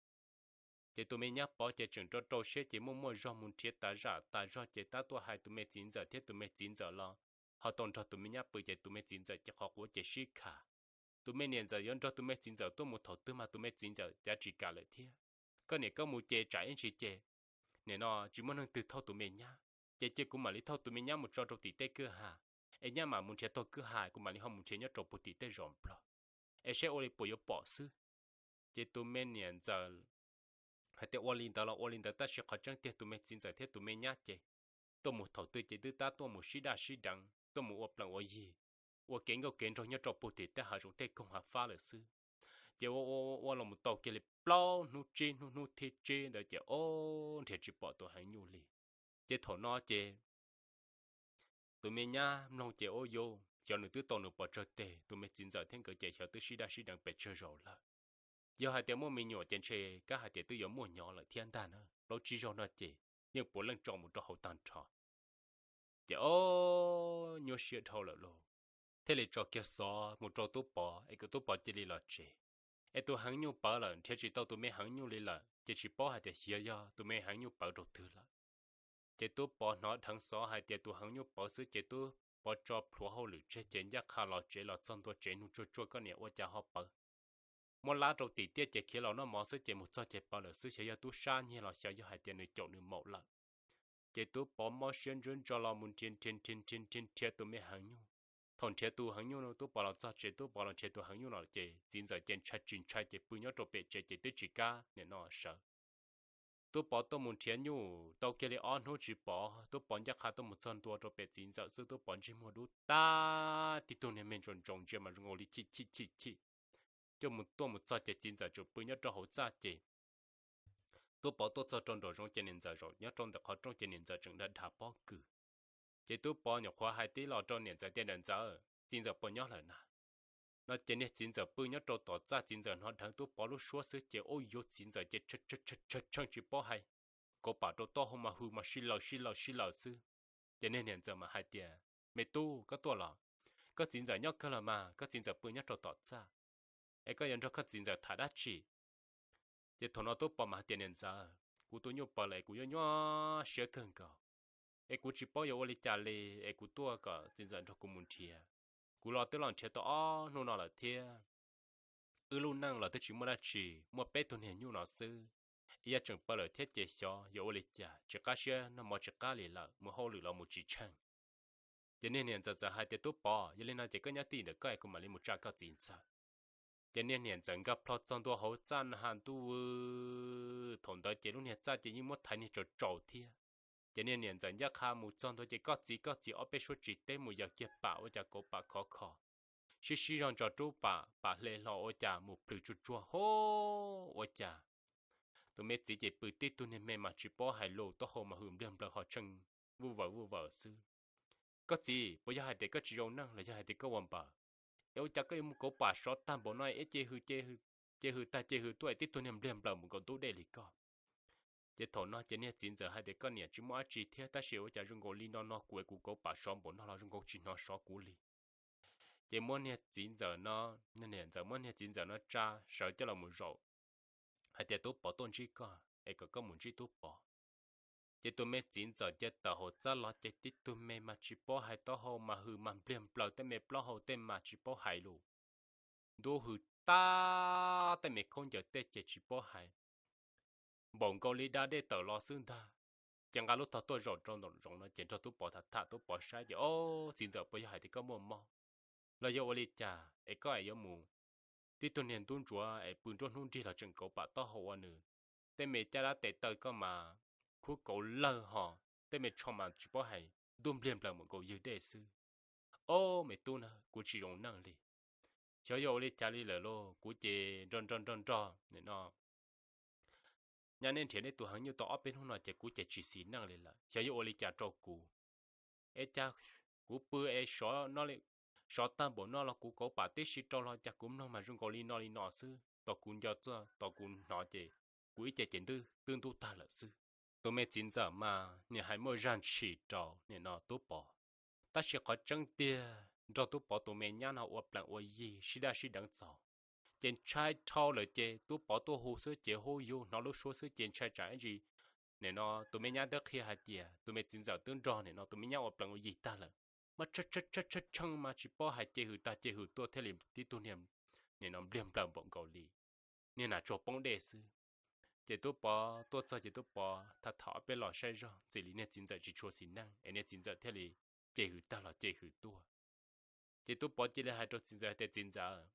Ces tus me nyab Pov ces tseem rau rau siab ces muaj muaj zog mus nrhiav tas zam tas zog ces tab tuaj hais tus me txiv ntxawm thiab tus me txiv ntxawm los ho tau nrog tus me nyab pw ces tus me txiv ntxawm ces qhov quav ces sib kham. Tus me niam ntxawm yuav nrog tus me txiv ntxawm tuaj mus thaum twg mas tus me txiv ntxawm cav tsis kam lawm thiab. Koj niam koj mus ces tsam ib ntsis ces nim no tsis muaj neeg twg thauj tus me nyab, ces cia kuv mam li thauj tus me nyab mus tso rau tim tej kwj ha, es nyab mam mus nrhiav tau kwj ha kuv mam li ho mus nrhiav nyob rau puag tim tej zos nplog, es saib ua li puas yuav pom xwb. Ces tus me niam ntxawm hais tias ua li ntawd los ua li ntawd tab sis qhov tseeb tiag tus me txiv ntxawm thiab tus me nyab ces tuaj mus thaum twg ces twb tab tuaj mus sib daj sib deev, tuaj mus ua plees ua yig, ua kev nkauj kev nraug nyob rau puag tim tej hav zoov tej koog hav fab lawm xwb. Ces ua ua ua los mus tau kiag li plaub hnub tsib hnub, hnub thib tsib ntawd ces ob nrhiav tsis pom tus heev nyuj li. Ces thaum no ces tus me nyab mloog ces ua yuav xyov nws twb tau nws pov tsawg teg, tus me txiv ntxawm thiab nkawd ces xyov twb sib daj sib deev pes tsawg zaus lawm. Yog hais tias muaj me nyuam ces ntshe kab hais tias twb yuav muaj nyob lawm thiab ntag na, plaub tsib zaug no ces yeej puav leej tso mus rau hauv tag nrho. Ces ob nyuaj siab dhau lawm lauj, thiaj li tso kiag xov mus rau Tub Pov es kom Tub Pov cia li los tsev, es tus heev nyuj pawv lawm, nrhiav tsis tau tus me heev nyuj li lawm ces tsis paub hais tias xyov yog tus me heev nyuj pawv rau twg lawm. Ces Tub Pov hnov dheev xov hais tias tus heev nyuj pawv xwb ces Tub Pov tso plhuav hauj lwm tseg ces ncaj qha los tsev, los txog ntua tsev nug tsuag tsuag koj niam ua cas ho pawv. Muab lab rau tim tiaj ces khiav los noj mov xwb ces mus txog ces pawv lawm xwb, xyov yog tub sab nyiag los xyov yog hais tias nws caum nws maum lawm. Ces Tub Pov mob siab ntsuab ntso los mus nrhiav nrhiav nrhiav nrhiav nrhiav tus me heev nyuj. Thaum nrhiav tus heev nyuj no Tub Pov los txog tsev, Tub Pov los nrhiav tus heev nyuj no ces txiv ntxawm ces ntshai tsis ntshai ces pw nyob rau pem tsev ces twb tsis kam nim no sawv. Tub Pov tuaj mus nrhiav nyuj tau kiag li ob hnub tsis pov, Tub Pov ncaj qha tuaj mus txog ntua rau pem txiv ntxawm xwb Tub Pov ntsej muag dub tag, tib tug niag me ntsoov ntsoov ntsia mas zoo nkaus li chim chim chim chim. Coj mus tuaj mus txog ces txiv ntxawm tseem pw nyob rau hauv txaj ces Tub Pov tuaj txog rau nraum zoov ces niam ntxawm zaum nyob rau ntawm qhov rooj ces niam ntxawm tseem dhia dhia pob kws. Ces Tub Pov nyuam qhuav hais tib los rau niam ntxawm tias niam ntxawm, txiv ntxawm puas nyob lawm na? No ces niag txiv ntxawm pw nyob rau tom txaj, txiv ntxawm hnov dheev Tub Pov lub suab xwb ces ua yuav txiv ntxawm ces tshee tshee tshee tshee tshee tsis paub hais, kauv pam rau taub hau mas hws mas sib laws sib laws sib laws xwb. Ces niag niam ntxawm mas hais tias me tub koj tuaj los? Koj txiv ntxawm nyob kawg los mas, koj txiv ntxawm pw nyob rau tom txaj, es koj yuav nrog koj txiv ntxawm tham dab tsi? Ces thaum no Tub Pov mas hais tias niam ntxawm, kuv tus nyuj pawv lawm es kuv yuav nyuaj siab kawg nkaus, es kuv tsis paub yuav ua li cas li, es kuv tuaj kom txiv ntxawm nrog kuv mus nrhiav. Kuv los twb los nrhiav tau ob hnub no lawm thiab, wb lub neej los twb tsis muaj dab tsi, muaj peb tug niag nyuj no xwb, es yog tseem pawv lawm thiab ces xyov yuav ua li cas, tsis qab siab noj mov tsis qab li lawm, mus hauj lwm los mus tsis tsheej. Ces niag niam ntxawm txawm hais tias Tub Pov, yog li no ces koj nyob tij ntawm koj es kuv mam li mus tsa koj txiv ntxawm. Ces niag niam ntxawm nkag plho txog ntua hauv txaj na ha ntuj, thaum ntawd ces lub niag txaj ces yeej muab thaiv niag tsaus tsaus thiab. Ces niag niam ntxawm ncaj qha mus txog ntua ces koj txiv koj txiv ob peb suab tsis teb mus yaws kiag pam ua cas kauv pam khov kho, sib sib zog ntso rub pam, pam hle hlo ua cas mus plhws tsuag tsuag ho ua cas tus me txiv ces pw tib tug niag me mas tsis paub hais lus, taub hau mas hws npliag nplaws ho tsheej vuj vaws vuj vaws xwb. Koj txiv, puas yog hais tias koj tsis zoo neej los yog hais tias koj ua npaws? Es ua cas koj yuav mus kauv pam sov tag npaum no es ib ce hws ce hws tag ce hws tuaj es tib tug niag npliag nplaws mus nkaus ntub dej li koj? Ces thaum no ces niag txiv ntxawm hais tias koj niam, tsis muaj dab tsi thiab, tab sis ua cas zoo nkaus li no no kuv es kuv kauv pam sov npaum no los zoo nkaus tsis hnov sov kuv li. Ces muab niag txiv ntxawm no, niag niam ntxawm muab niag txiv ntxawm no tsa sawv coj los mus zaum hais tias Tub Pov tuaj ntsib koj es kom koj mus ntsib Tub Pov. Ces tus me txiv ntxawm cia tawm hauv txaj los ces tib tug me mas tsis paub hais, taub hau mas hws mas npliag nplaws, tej me plaub hau tej mas tsis paub hais lus, ntub hws tag, tej me khaub ncaws tej ces tsis paub hais, npaum nkaus li da dej tawm los xwb ntag. Ces nqa lub tog tuaj zaum rau nraum zoov no ces nrog Tub Pov tham tham, Tub Pov saib ces ob txiv ntxawm, puas yog hais tias koj muaj mob los yog ua li cas es koj es yuav mus, tib tug niag ntub ntsuav es pw nruab hnub nrig los tseem kauv pam taub hau ua nws, tej me caj dab tes taw koj mas khub kauv lawg ho, tej me tsho mas tsis paub hais, ntub npliag nplaws mus nkaus ywg dej xwb. Ob me tub na, kuv tsis zoo neej li. Xyov yog ua li cas li lawm lauj, kuv ces nrog nrog nrog nrog no nyab neb nrhiav neb tus heev nyuj tau ob peb hnub no ces kuv ces tsis xis neej li lawm, xyov yog ua li cas rau kuv. Es cas kuv pw es sov tag npaum no los kuv kauv pam tib si rau los cas kuv mloog mas zoo nkaus li no li no xwb, tos kuv nco txog tos kuv hnov ces kuv ib ce ces twb ntub tag lawm xwb. tus me txiv ntxawm mas nws hais muaj zaj ntshis rau nim no Tub Pov. Tab sis qhov tseeb tiag nrog Tub Pov tus me nyab no ua plees ua yig sib daj sib deev txaus, ces ntshai dhau lawm ces Tub Pov tuaj hu xwb ces hu yus hnov lub suab xwb ces ntshai tsam ib ntsis nim no tus me nyab twb qhia hais tias tus me txiv ntxawm twb nrog nim no tus me nyab ua plees ua yig tag lawm. Mas tshee tshee mas tsis paub hais ces hwm tag ces hwm tuaj thiaj li tib tug niag nim no npliag nplaws npaum nkaus li niag nas tsuag poob dej xwb. Ces Tub Pov tuaj txog ces Tub Pov tham tham ob peb los saib zog ntxim li niag txiv ntxawm tsis tshua xis neej es niag txiv ntxawm thiaj li ces hwm tag los ces hwm tuaj. Ces Tub Pov cia li hais rau txiv ntxawm tias, Txiv ntxawm,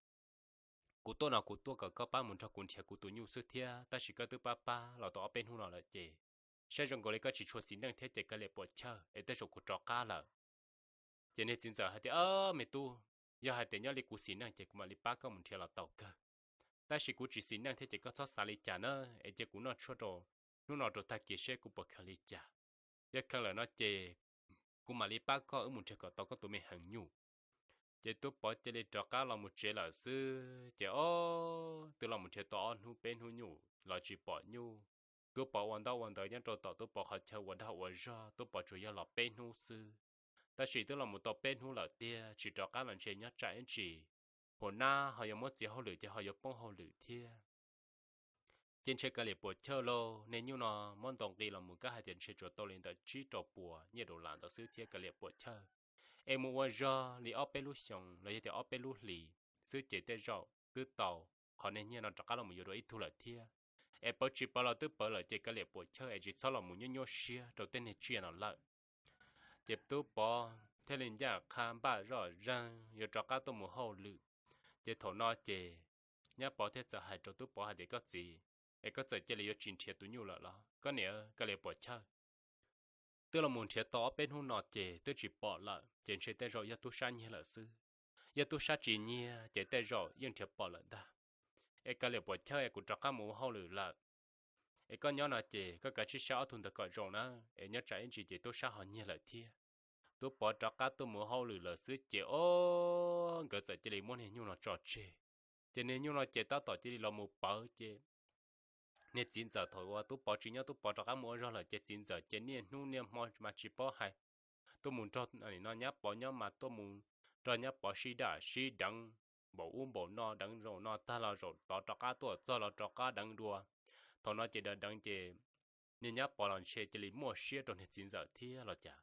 kuv tuaj no kuv tuaj kom koj pab mus nrog kuv nrhiav kuv tus nyuj xwb thiab, tab sis koj twb pab pab los tau ob peb hnub no lawm ces saib zoo nkaus li koj tsis tshua xis neej thiab ces kav liam puam chawj es tej zaum kuv rov qab lawm. Ces niag txiv ntxawm hais tias, Me tub, yog hais tias nyob li kuv xis neej ces kuv mam li pab koj mus nrhiav los tau kawg. Tab sis kuv tsis xis neej thiab ces koj txhob xav li cas na, es cia kuv noj tshuaj rau hnub no rau tag kis seb kuv puas kheev li cas. Yog kheev lawm no ces kuv mam li pab koj wb mus nrhiav kom tau koj tus me heev nyuj. Ces Tub Pov cia li rov qab los mus tsev lawm xwb ces ob twb los mus nrhiav tau ob hnub peb hnub nyuj los tsis pom nyuj. Tub Pov ua ntaub ua ntawv nyob rau tom Tub Pov qhov chaw ua dag ua zog, Tub Pov tsuas yog los peb hnub xwb. Tab sis twb los mus tau peb hnub lawm tiag tsis rov qab los ntshe nyob tsam ib ntsis hua nab ho yuav muab txiav hauj lwm ces ho yuav poob hauj lwm thiab. Ces ntshe kav liam puam chawj lauj, niag nyuj no muab ntaus nqi los mus kab hais tias ntshe tsuas tau li ntawm tsib rau puas nyiaj daus las ntawd xwb thiab kav liam puam chawj. Es mus ua zog li ob peb lub xyoos los yog tias ob peb lub hlis xwb ces tej zaum twb tau qhov niag nyiaj no rov qab los mus yuav dua ib tug lawm thiab. Es pawv tsis pawv los twb pawv lawm ces kav liam puam chawj es tsis txhob los mus nyuaj nyuaj siab rau tej niag tsiaj no lawm. Ces Tub Pov thiaj li ncaj qha npaj zoj zeeg yuav rov qab tuaj mus hauj lwm. Ces thaum no ces Nyab Pov thiaj txawm hais rau Tub Pov hais tias, Koj txiv, es koj txawm cia li yuav tsis nrhiav tus nyuj lawm los? Koj niam, kav liam puam chawj, twb los mus nrhiav tau ob peb hnub no ces twb tsis pom lawm ces ntshe tej zaum yog tub sab nyiag lawm xwb. Yog tub sab tsis nyiag ces tej zaum yeej nrhiav pom lawm ntag. Es kav liam puam chawj es kuv rov qab mus ua hauj lwm lawm. Es koj nyob no ces koj kav tsij saib ob tug ntawd kom zoo na, es nyob tsam ib ntsis ces tub sab ho nyiag lawm thiab. Tub Pov rov qab tuaj mus hauj lwm lawm xwb ces ob nkawd txawm cia li muab niag nyuj no tso tseg. Ces niag nyuj no ces tab tom cia li los mus pawv ces niag txiv ntxawm thaum uas Tub Pov tsis nyob Tub Pov rov qab mus ua zog lawm ces txiv ntxawm ces niaj hnub niaj hmo mas tsis paub hais, tuaj mus nrog no Nyab Pov nyob mas tuaj mus nrog Nyab Pov sib daj sib deev npaum ub npaum no, deev zaum no tag los zaum tod rov qab tuaj txog los rov qab deev dua. Thaum no ces deev deev ces niag Nyab Pov los ntshe cia li muaj siab rau niag txiv ntxawm thiab los cas.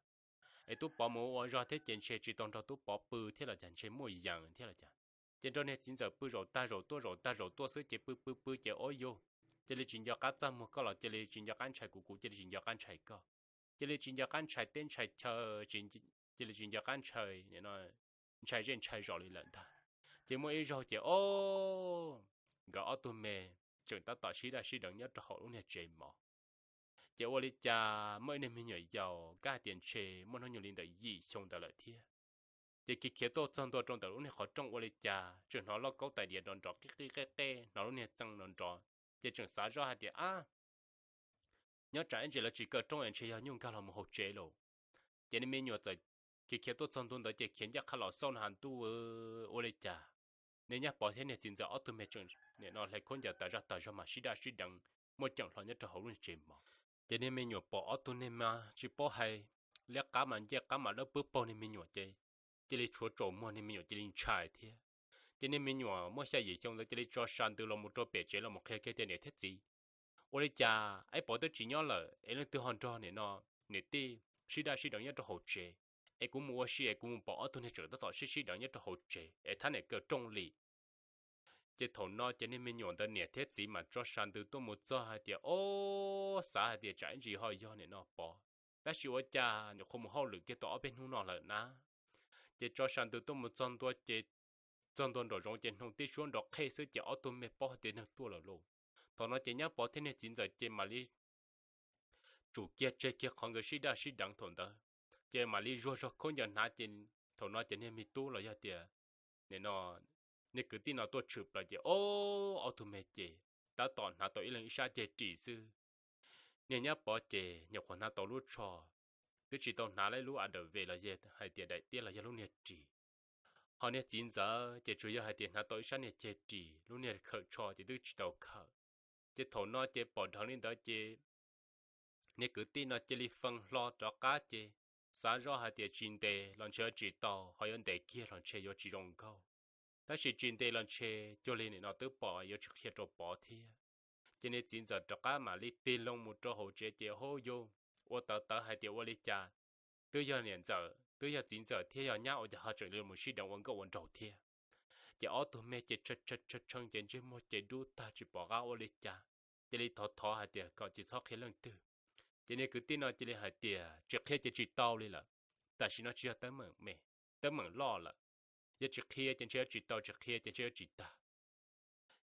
Es Tub Pov mus ua zog thiab ces ntshe tsis tau nrog Tub Pov pw thiab los cas, ntshe muaj yees thiab los cas. Ces nrog niag txiv ntxawm pw zaum tag zaum tuaj zaum tag zaum tuaj xwb ces pw pw pw ces ob yug cia li tsis nco qab txaj muag, koj los cia li tsis nco qab ntshai kuv, kuv cia li tsis nco qab ntshai koj. Cia li tsis nco qab ntshai teb ntshai chaw, cia li tsis nco qab ntshai ntshai zej ntshai zos li lawm ntag. Ces muaj ib zaug ces ob nkawd ob tug me tseem tab tom sib daj sib deev nyob rau hauv lub niag tsev mov. Ces ua li cas muaj ib niag me nyuam yaus kab hais tias ntshe muaj hnub nyoog li ntawm yim xyoo ntawd lawm thiab. Ces khiav khiav tuaj txog ntua rau ntawm lub niag qhov rooj ua li cas tseem hnov lauj kaub tais diav nrov nrov qib qib qeb qeb, hnov lub niag txee nrov nrov, ces tseem xav zoj hais tias, Ab, nyob tsam ib ntsis lawv tsis kaw rooj es ntshe yog nyuj nkag los mus hauv tsev lauj. Ces niag me nyuam txawm khiav khiav tuaj txog ntua ntawd ces khiav ncaj qha los xauj no has ntuj, ua li cas niag Nyab Pov thiab niag txiv ntxawm ob tug me tseem nim no hle khaub ncaws tas zaj tas zog mas sib daj sib deev muaj ceem hlo nyob rau hauv lub niag tsev mov. Ces niag me nyuam pom ob tug niag mas tsis paub hais, liab qab mas ncej qab mas dawb pwb paug niag me nyuam ces cia li tshuav tsaus muag, niag me nyuam cia li ntshai thiab. Ces niag me nyuam muaj xya yim xyoo ntawd cia li tso sa ntws los mus rau pem tsev los mus qhia kiag tias, Niam thiab txiv, ua li cas Aib Pov twb tsis nyob lawm es leej twg ho nrog nim no niam tij sib daj sib deev nyob rau hauv tsev, es kuv mus ua si es kuv mus pom ob tug niag tseem tab tom sib sib deev nyob rau hauv tsev es thab niam kaw rooj li. Ces thaum no ces niag me nyuam ntawd niam thiab txiv mas tso sa ntws tuaj mus txog hais tias, Ob, xav hais tias tsam ib ntsis ho yog nim no Pov, tab sis ua cas nyuam qhuav mus hauj lwm kiag tau ob peb hnub no lawm na. Ces tso sa ntws tuaj mus txog ntua ces txog ntua nraum zoov ces hnoos tib suab nrov qhej xwb ces ob tug me paub hais tias neeg tuaj lawm lauj. Thaum no ces Nyab Pov thiab niag txiv ntxawm ces mam li tsum kiag tseg kiag qhov nkawd sib daj sib deev thaum ntawd, ces mam li zuag zog khaub ncaws hnav ces thaum no ces niag me tub los yog tias nim no niag kwv tij no tuaj tshwm plaws ces ob, ob tug me ces tab tom hnav tau ib leeg ib sab ceg ris xwb. Niag Nyab Pov ces nyuam qhuav hnav tau lub tsho, twb tsis tau hnav lub a dav ve los yog hais tias daim tiab los yog lub niag ris. Ho niag txiv ntxawm ces tsuas yog hais tias hnav tau ib sab niag ceg ris, lub niag khawm tsho ces twb tsis tau khawm. Ces thaum no ces pom dheev li ntawd ces niag kwv tij no cia li fee hlo rov qab ces xav zoj hais tias tsis ntes los ntshe yuav tsis tau, ho yuav ntes kiag los ntshe yuav tsis zoo nkauj. Tab sis tsis ntes los ntshe cuag li nim no twb pom yuav tsis qhia rau Pov thiab. Ces niag txiv ntxawm rov qab mam li tig loo mus rau hauv tsev ces hauj yus ua tawv tawv hais tias ua li cas twb yog niam ntxawm, twb yog txiv ntxawm thiab yog nyab ua cas ho tseem li mus sib deev ua nkauj ua nraug thiab. Ces ob tug me ces tshee ces ntsej muag ces dub tag tsis pom qab ua li cas, cia li thov thov hais tias kom tsis txhob qhia leej twg. Ces niag kwv tij no cia li hais tias tsis qhia ces tsis tau li lawm, tam sim no tsis yog teeb meem me, teeb meem loj lawm, yog tsis qhia ces ntshe yuav tsis tau, tsis qhia ces ntshe yuav tsis tag.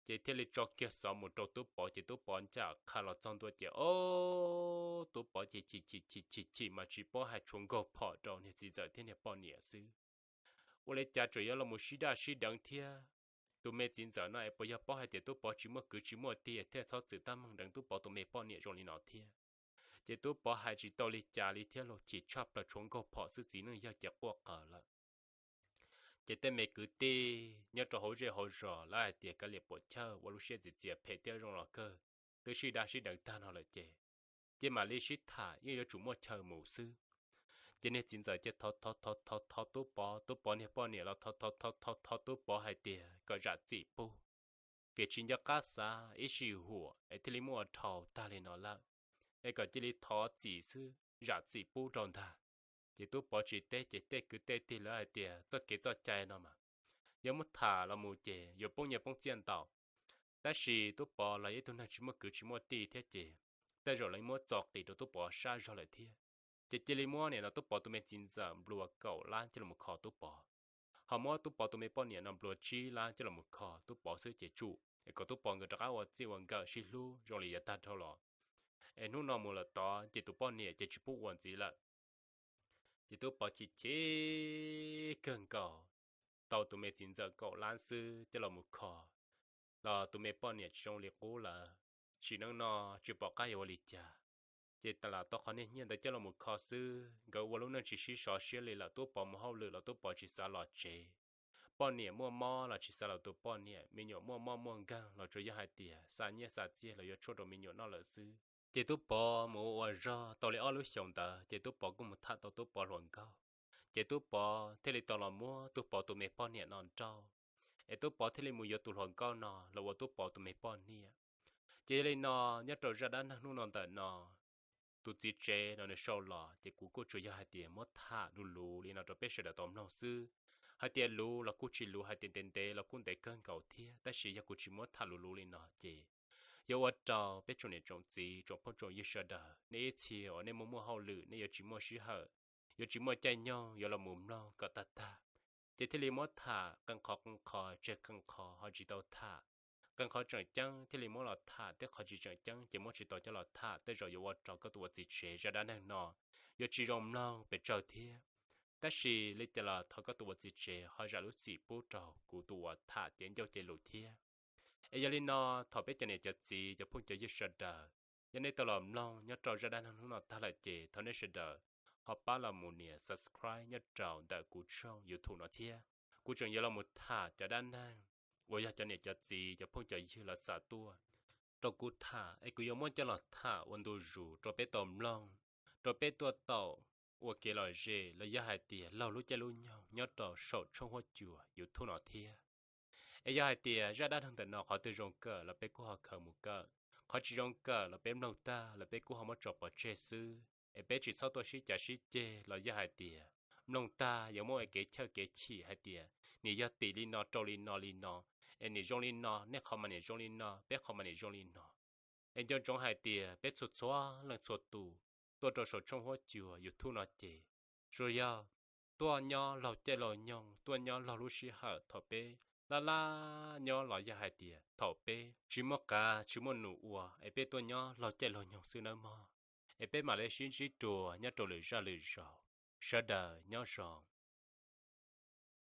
Ces thiaj li tso kiag xov mus rau Tub Pov ces Tub Pov ncaim qha los txog ntua ces ob tug Pov ces chim chim chim chim chim mas tsis paub hais, tshuav nkaug phom rau niag txiv ntxawm thiab niag poj niam xwb. Ua li cas tseem yuav los mus sib daj sib deev thiab? Tus me txiv ntxawm no es puas yog paub hais tias Tub Pov tsis muaj kwv tsis muaj tij thiaj txhob txwm tab meeg deev Tub Pov tus me poj niam zoo li no thiab? Ces Tub Pov hais tsis tau li cas li thiab, luag chim tshaj plaws tshuav nkaug phom xwb txiv neej yawg ces quaj qawv lawm. Ces tej me kwv tij nyob rau hauv zej hauv zos lawv hais tias kav liam puam chawj, ua lub siab txias txias phem thiab zoo los kawg, twb sib daj sib deev tag no lawm ces cia mam li sib tham, yeej yuav tsum muaj chaw mus xwb. Ces niag txiv ntxawm ces thov thov thov thov Tub Pov, Tub Pov niag poj niam los thov thov thov thov thov Tub Pov hais tias kom zam txim pub, vim tsis nco qab xav ib sij huam es thiaj li muaj ua dhau tag li no lawm, es kom cia li thov txim xwb, zam txim pub rau ntag. Ces Tub Pov tsis teb ces tej kwv tej tij lawv hais tias txoj kev txoj cai no mas yog muab tham los mus ces yuav poob nyiaj poob txiaj ntau. Tab sis Tub Pov los yog ib tug neeg tsis muaj kwv tsis muaj tij thiab ces tej zaum lawv muab txo qis rau Tub Pov sab zog lawm thiab. Ces cia li muab nim no Tub Pov tus me txiv ntxawm nplua kaum lab coj los mus kho Tub Pov, ho muab Tub Pov tus me poj niam no nplua tsib lab coj los mus kho Tub Pov xwb ces tsum es kom Tub Pov nkawd rov qab ua txij ua nkawm sib hlub zoo li yav tag dhau los, es hnub no mus lawm tod ces tus poj niam ces tsis pub ua ntxiv lawm. Ces Tub Pov chim chim kawg nkaus, tau tus me txiv ntxawm kaum lab xwb coj los mus kho los tus me poj niam tsis zoo li qub lawm. Sim neej no tsis pom qab yuav ua li cas, ces lam tau qhov niag nyiaj ntawd coj los mus kho xwb, nkawd ua lub neej tsis sib sov siab li lawm. Tub Pov mus hauj lwm los Tub Pov tsis xav los tsev, poj niam muaj mob los tsis xav los tus poj niam, me nyuam muaj mob muaj nkeeg los tsuas yog hais tias xa nyiaj xa txiaj los yuav tshuaj rau me nyuam noj lawm xwb. Ces Tub Pov mus ua ua zog tau li ob lub xyoos ntawd ces Tub Pov kuj mus tham tau Tub Pov hluas nkauj. Ces Tub Pov thiaj li tau los muab Tub Pov tus me poj niam no nrauj, es Tub Pov thiaj li mus yuav tus hluas nkauj no los ua Tub Pov tus me poj niam. Ces yog li no, nyob rau zaj dab neeg hnub no ntawm no, tus txiv tsev no nws sau los ces kuv kuj tsuas yog hais tias muab tham luv luv li no rau peb sawv daws tau mloog xwb. Hais tias luv los kuj tsis luv, hais tias ntev ntev los kuj ntev kawg nkaus thiab, tab sis yog kuv tsis muab tham luv luv li no ces yuav ua rau peb tsoom niam tsoom txiv tsoom phooj tsoom ywg sawv daws nej ib txhia uas nej muaj muaj hauj lwm nej yuav tsis muaj sij hawm, yuav tsis muaj caij nyoog yuav los mus mloog kom tag tag, ces thiaj li muab tham qee qhov qee qhov tseg qee qhov ho tsis tau tham, qee qhov tseem ceeb thiaj li muab los tham, tej qhov tsis tseem ceeb ces muab tsis tau coj los tham, tej zaum yuav ua rau koj tus ua txiv tsev zaj dab neeg no yuav tsis zoo mloog pes tsawg thiab. Tab sis li cas los thov koj tus ua txiv tsev ho zam lub txim pub rau kuv tus uas tham cev ncauj cev lus thiab. Es yog li no, thaum peb cov niam cov txiv cov phooj cov ywg sawv daws, yog nej tau los mloog nyob rau zaj dab neeg hnub no tag lawm ces thov nej sawv daws ho pab los mus nias subscribe nyob rau ntawm kuv tshooj YouTube no thiab. Kuv tseem yuav los mus tham cov dab neeg uas yog cov niam cov txiv cov phooj cov ywg lawv xa tuaj rau kuv tham, es kuv yuav muab coj los tham ua ntu zus rau peb tau mloog, rau peb tuaj tau ua kev lom zem los yog hais tias laug lub caij lub nyoog nyob rau saum tshooj huab cua YouTube no thiab. Es yog hais tias zaj dab neeg ntawm no qhov twg zoo kawm los peb kuj ho khaws mus kawm, qhov tsis zoo kawm los peb mloog tag los peb kuj ho muab tso pov tseg xwb, es peb tsis txhob tuaj sib cav sib ceg los yog hais tias mloog tag yuav muaj kev chawj kev chim hais tias nim yog tim li no rau li no li no, es nim zoo li no, nej qhov mas nim zoo li no, peb qhov mas nim zoo li no. Es nco ntsoov hais tias peb txhua txhua leej txhua tus tuaj rau saum tshooj huab cua YouTube no ces tsuas yog tuaj nyob laug caij laug nyoog, tuaj nyob laug lub sij hawm thaum peb laj laj nyob los yog hais tias thaum peb tsis muaj qav tsis muaj num ua, es peb tuaj nyob laug caij laug nyoog xwb nawb mog. Es peb mam li sib ntsib dua nyob rau lwm zaj lwm zaus. Sawv daws nyob zoo.